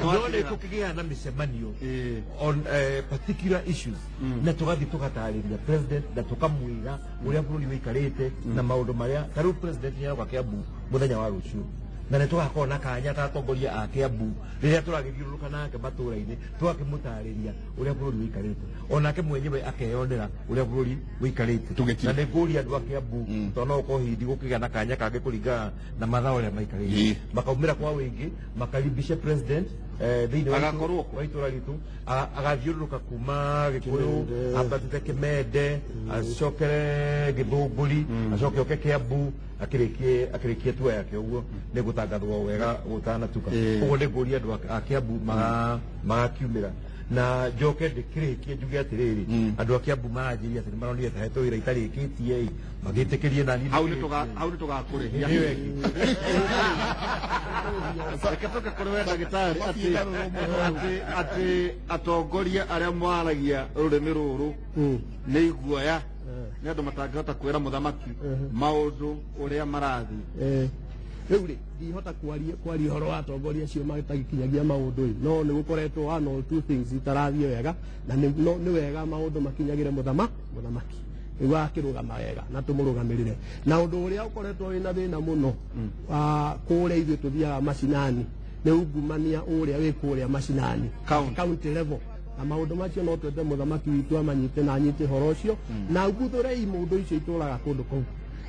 No nĩ tũkĩgĩa na mĩcemanio on particular issues, na tũgathiĩ tũgatarĩria president na tũkamwĩra ũrĩa bũrũri ũikarĩte na maũndũ marĩa. Ta rĩu president nĩ aroka Kĩambu mũthenya wa rũciũ, na nĩ tũgakorwo na kanya ta atongoria a Kĩambu rĩrĩa tũragĩthiũrũrũka nake matũra-inĩ, tũgakĩmũtarĩria ũrĩa bũrũri ũikarĩte, onake mwenyewe akeyonera ũrĩa bũrũri ũikarĩte. Tũgĩtira. Na nĩ ngũria andũ a Kĩambu, tondũ no ũkorwo hindi gũkĩgĩa na kanya kangĩ kũringana na mathaa ũrĩa maikarĩte, makaumĩra kwa wĩingĩ makaribishe president thĩinĩ wa Agakorwo kũ? wa itũra ritũ. Agathiũrũrũka kuma Gĩkũyũ, ambatĩte Kĩmende, acokere Gĩthũngũri, acoke oke Kĩambu, akĩrĩkie tua yake. Ũguo nĩ gũtangathwo wega gũtanatuka. Ũguo nĩ ngũria andũ a Kĩambu magakiumĩra, na njoke ndĩkĩrĩkie njuge atĩrĩrĩ, andũ a Kĩambu maranjĩria atĩ nĩ maronire ta hetwo wĩra itarĩkĩtie ĩ, magĩtĩkĩrie na niĩ. Hau nĩ hau nĩ tũgakũrĩhia. Reke tũke kũrĩ we ndagĩtarĩ, atĩ atongoria arĩa mwaragia rũrĩmĩ rũrũ nĩ iguoya, nĩ andũ matangĩhota kwĩra mũthamaki maũndũ ũrĩa marathiĩ. Rĩu rĩ, ndihota kwaria ũhoro wa atongoria acio matagĩkinyagia maũndũ ĩ, no nĩ gũkoretwo one or two things itarathiĩ wega, na nĩ wega maũndũ makinyagĩre mũthamaki nĩguo akĩrũgama wega na tũmũrũgamĩrĩre. Na ũndũ ũrĩa ũkoretwo wĩna thĩna mũno kũrĩa ithuĩ tũthiaga macinani nĩ ungumania ũrĩa wĩ kũrĩa macinani, County. County level, na maũndũ macio no twende mũthamaki witũ amanyite na anyite ũhoro ũcio na nguthũre imũndũ icio itũraga kũndũ kũu,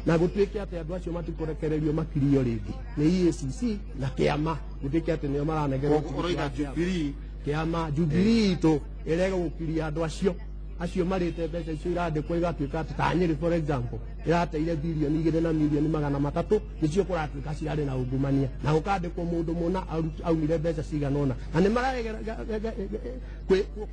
na gũtuĩke atĩ andũ acio matikũrekererio makirio rĩngĩ nĩ EACC na kĩama, gũtuĩke atĩ nĩo maranengerwo. Koguo ũroiga Jubilee Kĩama Jubilee itũ ĩrega gũkiria andũ acio acio marĩte mbeca icio irandĩkwo igatuĩka atĩ ta Nyĩrĩ, for example, ĩrateire 2 bilioni na milioni 300, nĩcio kũratuĩka cirarĩ na ungumania, na gũkandĩkwo mũndũ mũna aumire mbeca cigana ũna, na nĩ mararegera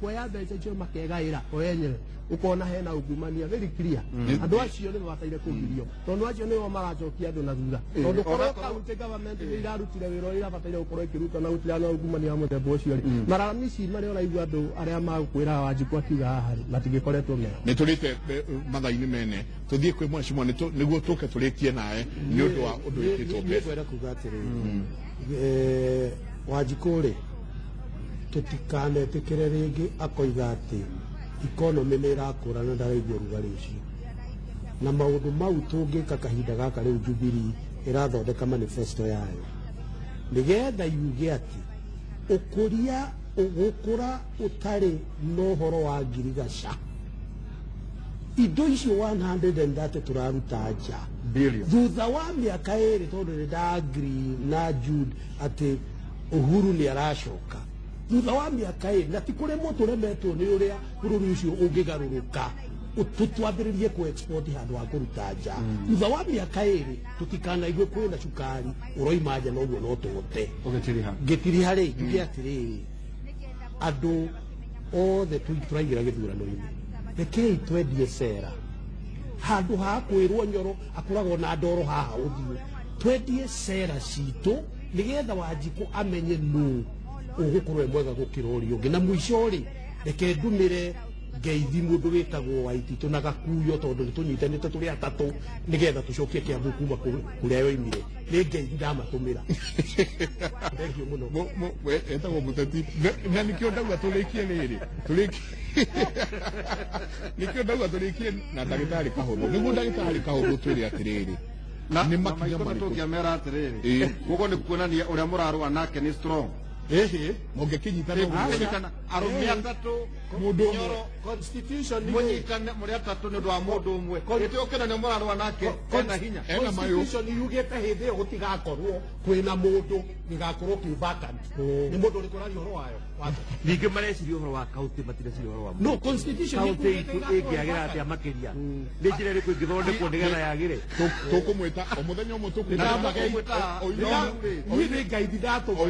kuoya mbeca icio makegaĩra o enyewe. Ũkona hena ungumania very clear. Andũ acio nĩ mabataire kũgirio, tondũ acio nĩo maracokia andũ na thutha, tondũ korwo county government nĩ irarutire wĩra ũrĩa irabataire gũkorwo ĩkĩruta na gũtirĩ na ungumania wa mũthemba ũcio rĩ, mararamici marĩa ũraigua andũ arĩa magũkwĩra Wanjikũ akiuga haha rĩ, matingĩkoretwo meo. Nä tå rä te mathaa-inĩ mene tũthiĩ kwĩ mheshimiwa nĩguo tũke tũrĩkie nawe nĩ ũndũ wa ũndũ wĩkĩtwo mbeca. Ngwenda kuga atĩrĩrĩ, Wanjikũ rĩ, tũtikanetĩkĩre rĩngĩ akoiga atĩ economy nĩ ĩrakũra na ndaraigua ũrugarĩ ũcio na maũndũ mau. Tũngĩka kahinda gaka rĩu, Jubilee ĩrathondeka manifesto yayo nĩgetha yuge atĩ ũkũria ũgũkũra ũtarĩ na ũhoro wa ngirigaca, indo icio 130 tũraruta nja Billion. Thutha wa mĩaka 2, tondũ nĩ ndaagri na Jude atĩ Uhuru nĩ aracoka thutha wa mĩaka 2, na ti kũremwo tũremetwo nĩ ũrĩa bũrũri ũcio ũngĩgarũrũka, twambĩrĩrie ku export handũ ha kũruta nja. Thutha wa mĩaka 2 tũtikanaigue kwĩna cukari ũroima nja, noguo no tũhote. Ũgĩtiriha. Ngĩtiriha rĩ, njuge atĩrĩrĩ, andũ othe tũraingĩra gĩthurano-inĩ, rekei twendie cera handũ ha kwĩrwo Nyoro akoragwo na ndoro haha ũthiũ. Twendie cera citũ nĩgetha Wanjikũ amenye nũ ũgũkorwo e mwega gũkĩra ũrĩa ũngĩ. Na mũico rĩ, reke ndumĩre ngeithi mũndũ wĩtagwo Waititũ na Gakuyo, tondũ nĩ tũnyitanĩte tũrĩ atatũ nĩgetha tũcokie Kĩambu kuma kũrĩa yoimire. Nĩ ngeithi ndamatũmĩra. Thank you mũno. Etagwo mũteti na nĩkĩo ndauga tũrĩkie rĩrĩ, tũrĩkie, nĩkĩo ndauga tũrĩkie na ndagĩtarĩ Kahũthũ, nĩguo ndagĩtarĩ Kahũthũ twĩre atĩrĩrĩ, na nĩ na makinya maitũ marĩkũ tũngĩamera atĩrĩrĩ, koguo nĩ kuonania ũrĩa mũrarũa nake nĩ strong. Ĩhĩ, mũngĩkĩnyitana ũguo. Mũngĩkĩnyitana arũme atatũ, Mũndũ ũmwe. Nyoro, Constitution nĩ mũnyitane mũrĩ atatũ nĩ ũndũ wa mũndũ ũmwe, gĩtĩ ũkĩona mũrarũa nake ena hinya. Ena mayũ. Constitution yugĩte hĩndĩ ĩyo gũtigakorwo kwĩna mũndũ, gĩgakorwo kĩ vacant. Nĩ mũndũ ũrĩkũ ũraria ũhoro wayo? Watho. Ningĩ mareciria ũhoro wa kaunti, matireciria ũhoro wa No constitution kaunti yugĩte itũ ĩgakorwo ĩngĩagĩra vacant. atĩa makĩria, nĩ njĩra ĩrĩkũ ĩngĩthondekwo nĩgetha yagĩre? Tũkũmwĩta o mũthenya ũmwe, tũkũmwĩta. Niĩ nĩ ngaithi ndatũma. O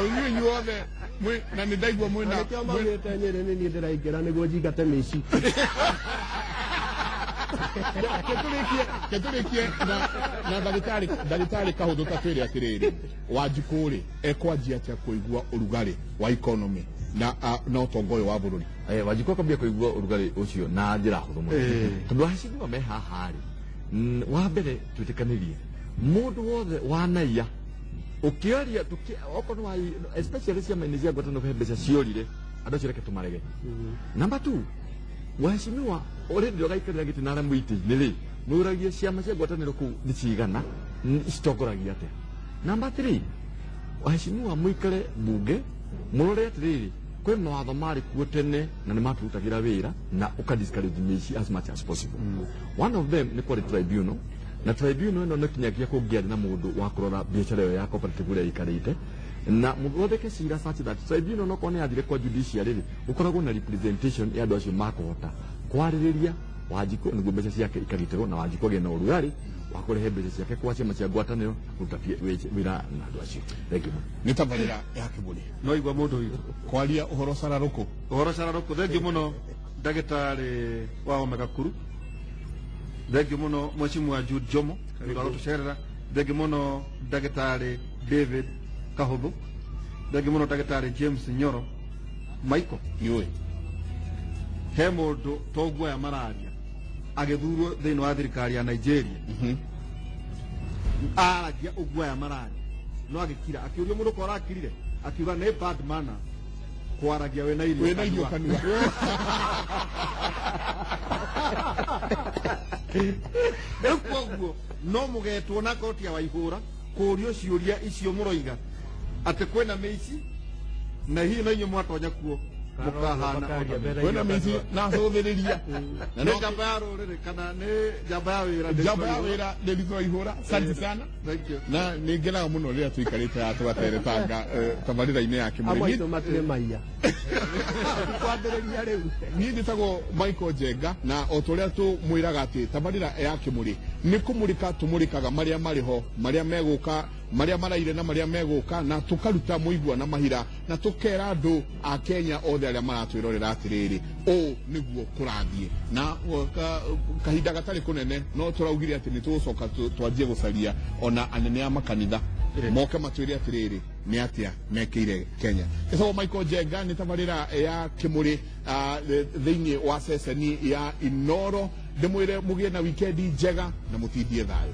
inyuĩ inyuothe na nĩ ndaigua mwĩna Nĩkĩo maugĩte Nyĩrĩ nĩ niĩ ndĩraingĩra nĩguo njingate mĩici. Ketũrĩkie na ndagĩtarĩ Kahũthũ, ta twĩre atĩrĩrĩ, Wanjikũ rĩ, ekwanjia atĩa kũigua ũrugarĩ wa economy na ũtonga ũyũ wa bũrũri? Wanjikũ akambia kũigua ũrugarĩ ũcio na njĩra hũthũ mũno, tondũ ahecimiwa me haha rĩ, wa mbere twĩtĩkanĩrie mũndũ wothe wanaiya ũkĩaria okorwo nĩ wa especially ciama-inĩ cia ngwatanĩro he mbeca ciorire, andũ acio reke tũmarege. Number two, waheshimiwa hĩndĩ ĩrĩa ũgaikarĩra gĩtĩ na arĩa mwĩ itĩ-inĩ rĩ, mwĩũragie ciama cia ngwatanĩro kũu nĩ cigana, citongoragia atĩa. Number three, waheshimiwa mũikare bunge mũrore atĩrĩrĩ, kwĩ mawatho marĩ kuo tene na nĩ matũrutagĩra wĩra na ũka discourage mĩici as much as possible. One of them nĩ kwarĩ tribunal, na tribunal ĩno nĩ kinyagia kũngĩarĩ na mũndũ wa kũrora biacara ĩyo ya cooperative ũrĩa ĩikarĩte na mũthondeke cira such that tribunal no korwo nĩ yathire kwa judiciary rĩ, gũkoragwo na representation ya andũ acio makũhota kwarĩrĩria Wanjikũ nĩguo mbeca ciake ikagitĩrwo, na Wanjikũ agĩe na ũrugarĩ wa kũrehe mbeca ciake kwa ciama cia ngwatanĩro na kũruta wĩra na andũ acio. Thank you. Nĩ tabarĩra ya Kĩmũrĩ. No igua mũndũ witũ kwaria ũhoro cararũkũ. Ũhoro cararũkũ. Thengiũ mũno ndagĩtarĩ wa Omega Kuru, thengiũ mũno mheshimiwa Jude Jomo nĩ ũndũ wa gũtũcerera, thengiũ mũno ndagĩtarĩ David Kahũthũ, thengiũ mũno ndagĩtarĩ James Nyoro. Michael. Yũĩ. He mũndũ toguo aya mararia agĩthurwo thĩinĩ wa thirikari ya Nigeria, aragia ũguo aya mararia no agĩkira, akĩũrio mũndũ ko arakirire, akiuga nĩ bad manner kwaragia wĩna irio. Wĩna irio kanua. Rĩu koguo no mũgetwo na koti ya Waihũra kũũrio ciũria icio mũroiga atĩ kwĩna mĩici, na hihi na inyuĩ mwatonya kuo. Mũkahana o ta Wĩna mĩci na cũthĩrĩria. Na Nĩ no njamba ya rũrĩrĩ kana nĩ njamba ya wĩra? Njamba ya wĩra Nderitu Waihũra, asante sana. Thank you. Na nĩ ngenaga mũno rĩrĩa tũikarĩte haha tũgateretanga tabarĩra-inĩ ya Amwe Kĩmũrĩ. aitũ matirĩ maiya kwambĩrĩria rĩu. Niĩ njĩtagwo Michael Njenga, na o ta ũrĩa tũmwĩraga atĩ tabarĩra ya Kĩmũrĩ nĩ kũmũrĩka tũmũrĩkaga marĩa marĩ ho, marĩa megũka, marĩa maraire na marĩa megũka, na tũkaruta mũigua na mahira, na tũkera andũ a Kenya othe arĩa maratwĩrorera atĩrĩrĩ, ũũ nĩguo kũrathiĩ. Na kahinda gatarĩ kũnene no tũraugire atĩ nĩ tũgũcoka twanjie gũcaria ona anene a makanitha moke matwĩre atĩrĩrĩ, nĩ atĩa mekĩire Kenya. Ĩtagwo Michael Njenga, nĩ tabarĩra ya Kĩmũrĩ thĩinĩ wa ceceni ya Inoro. Ndĩmwĩre mũgĩe na wikendi njega na mũtindie thayũ.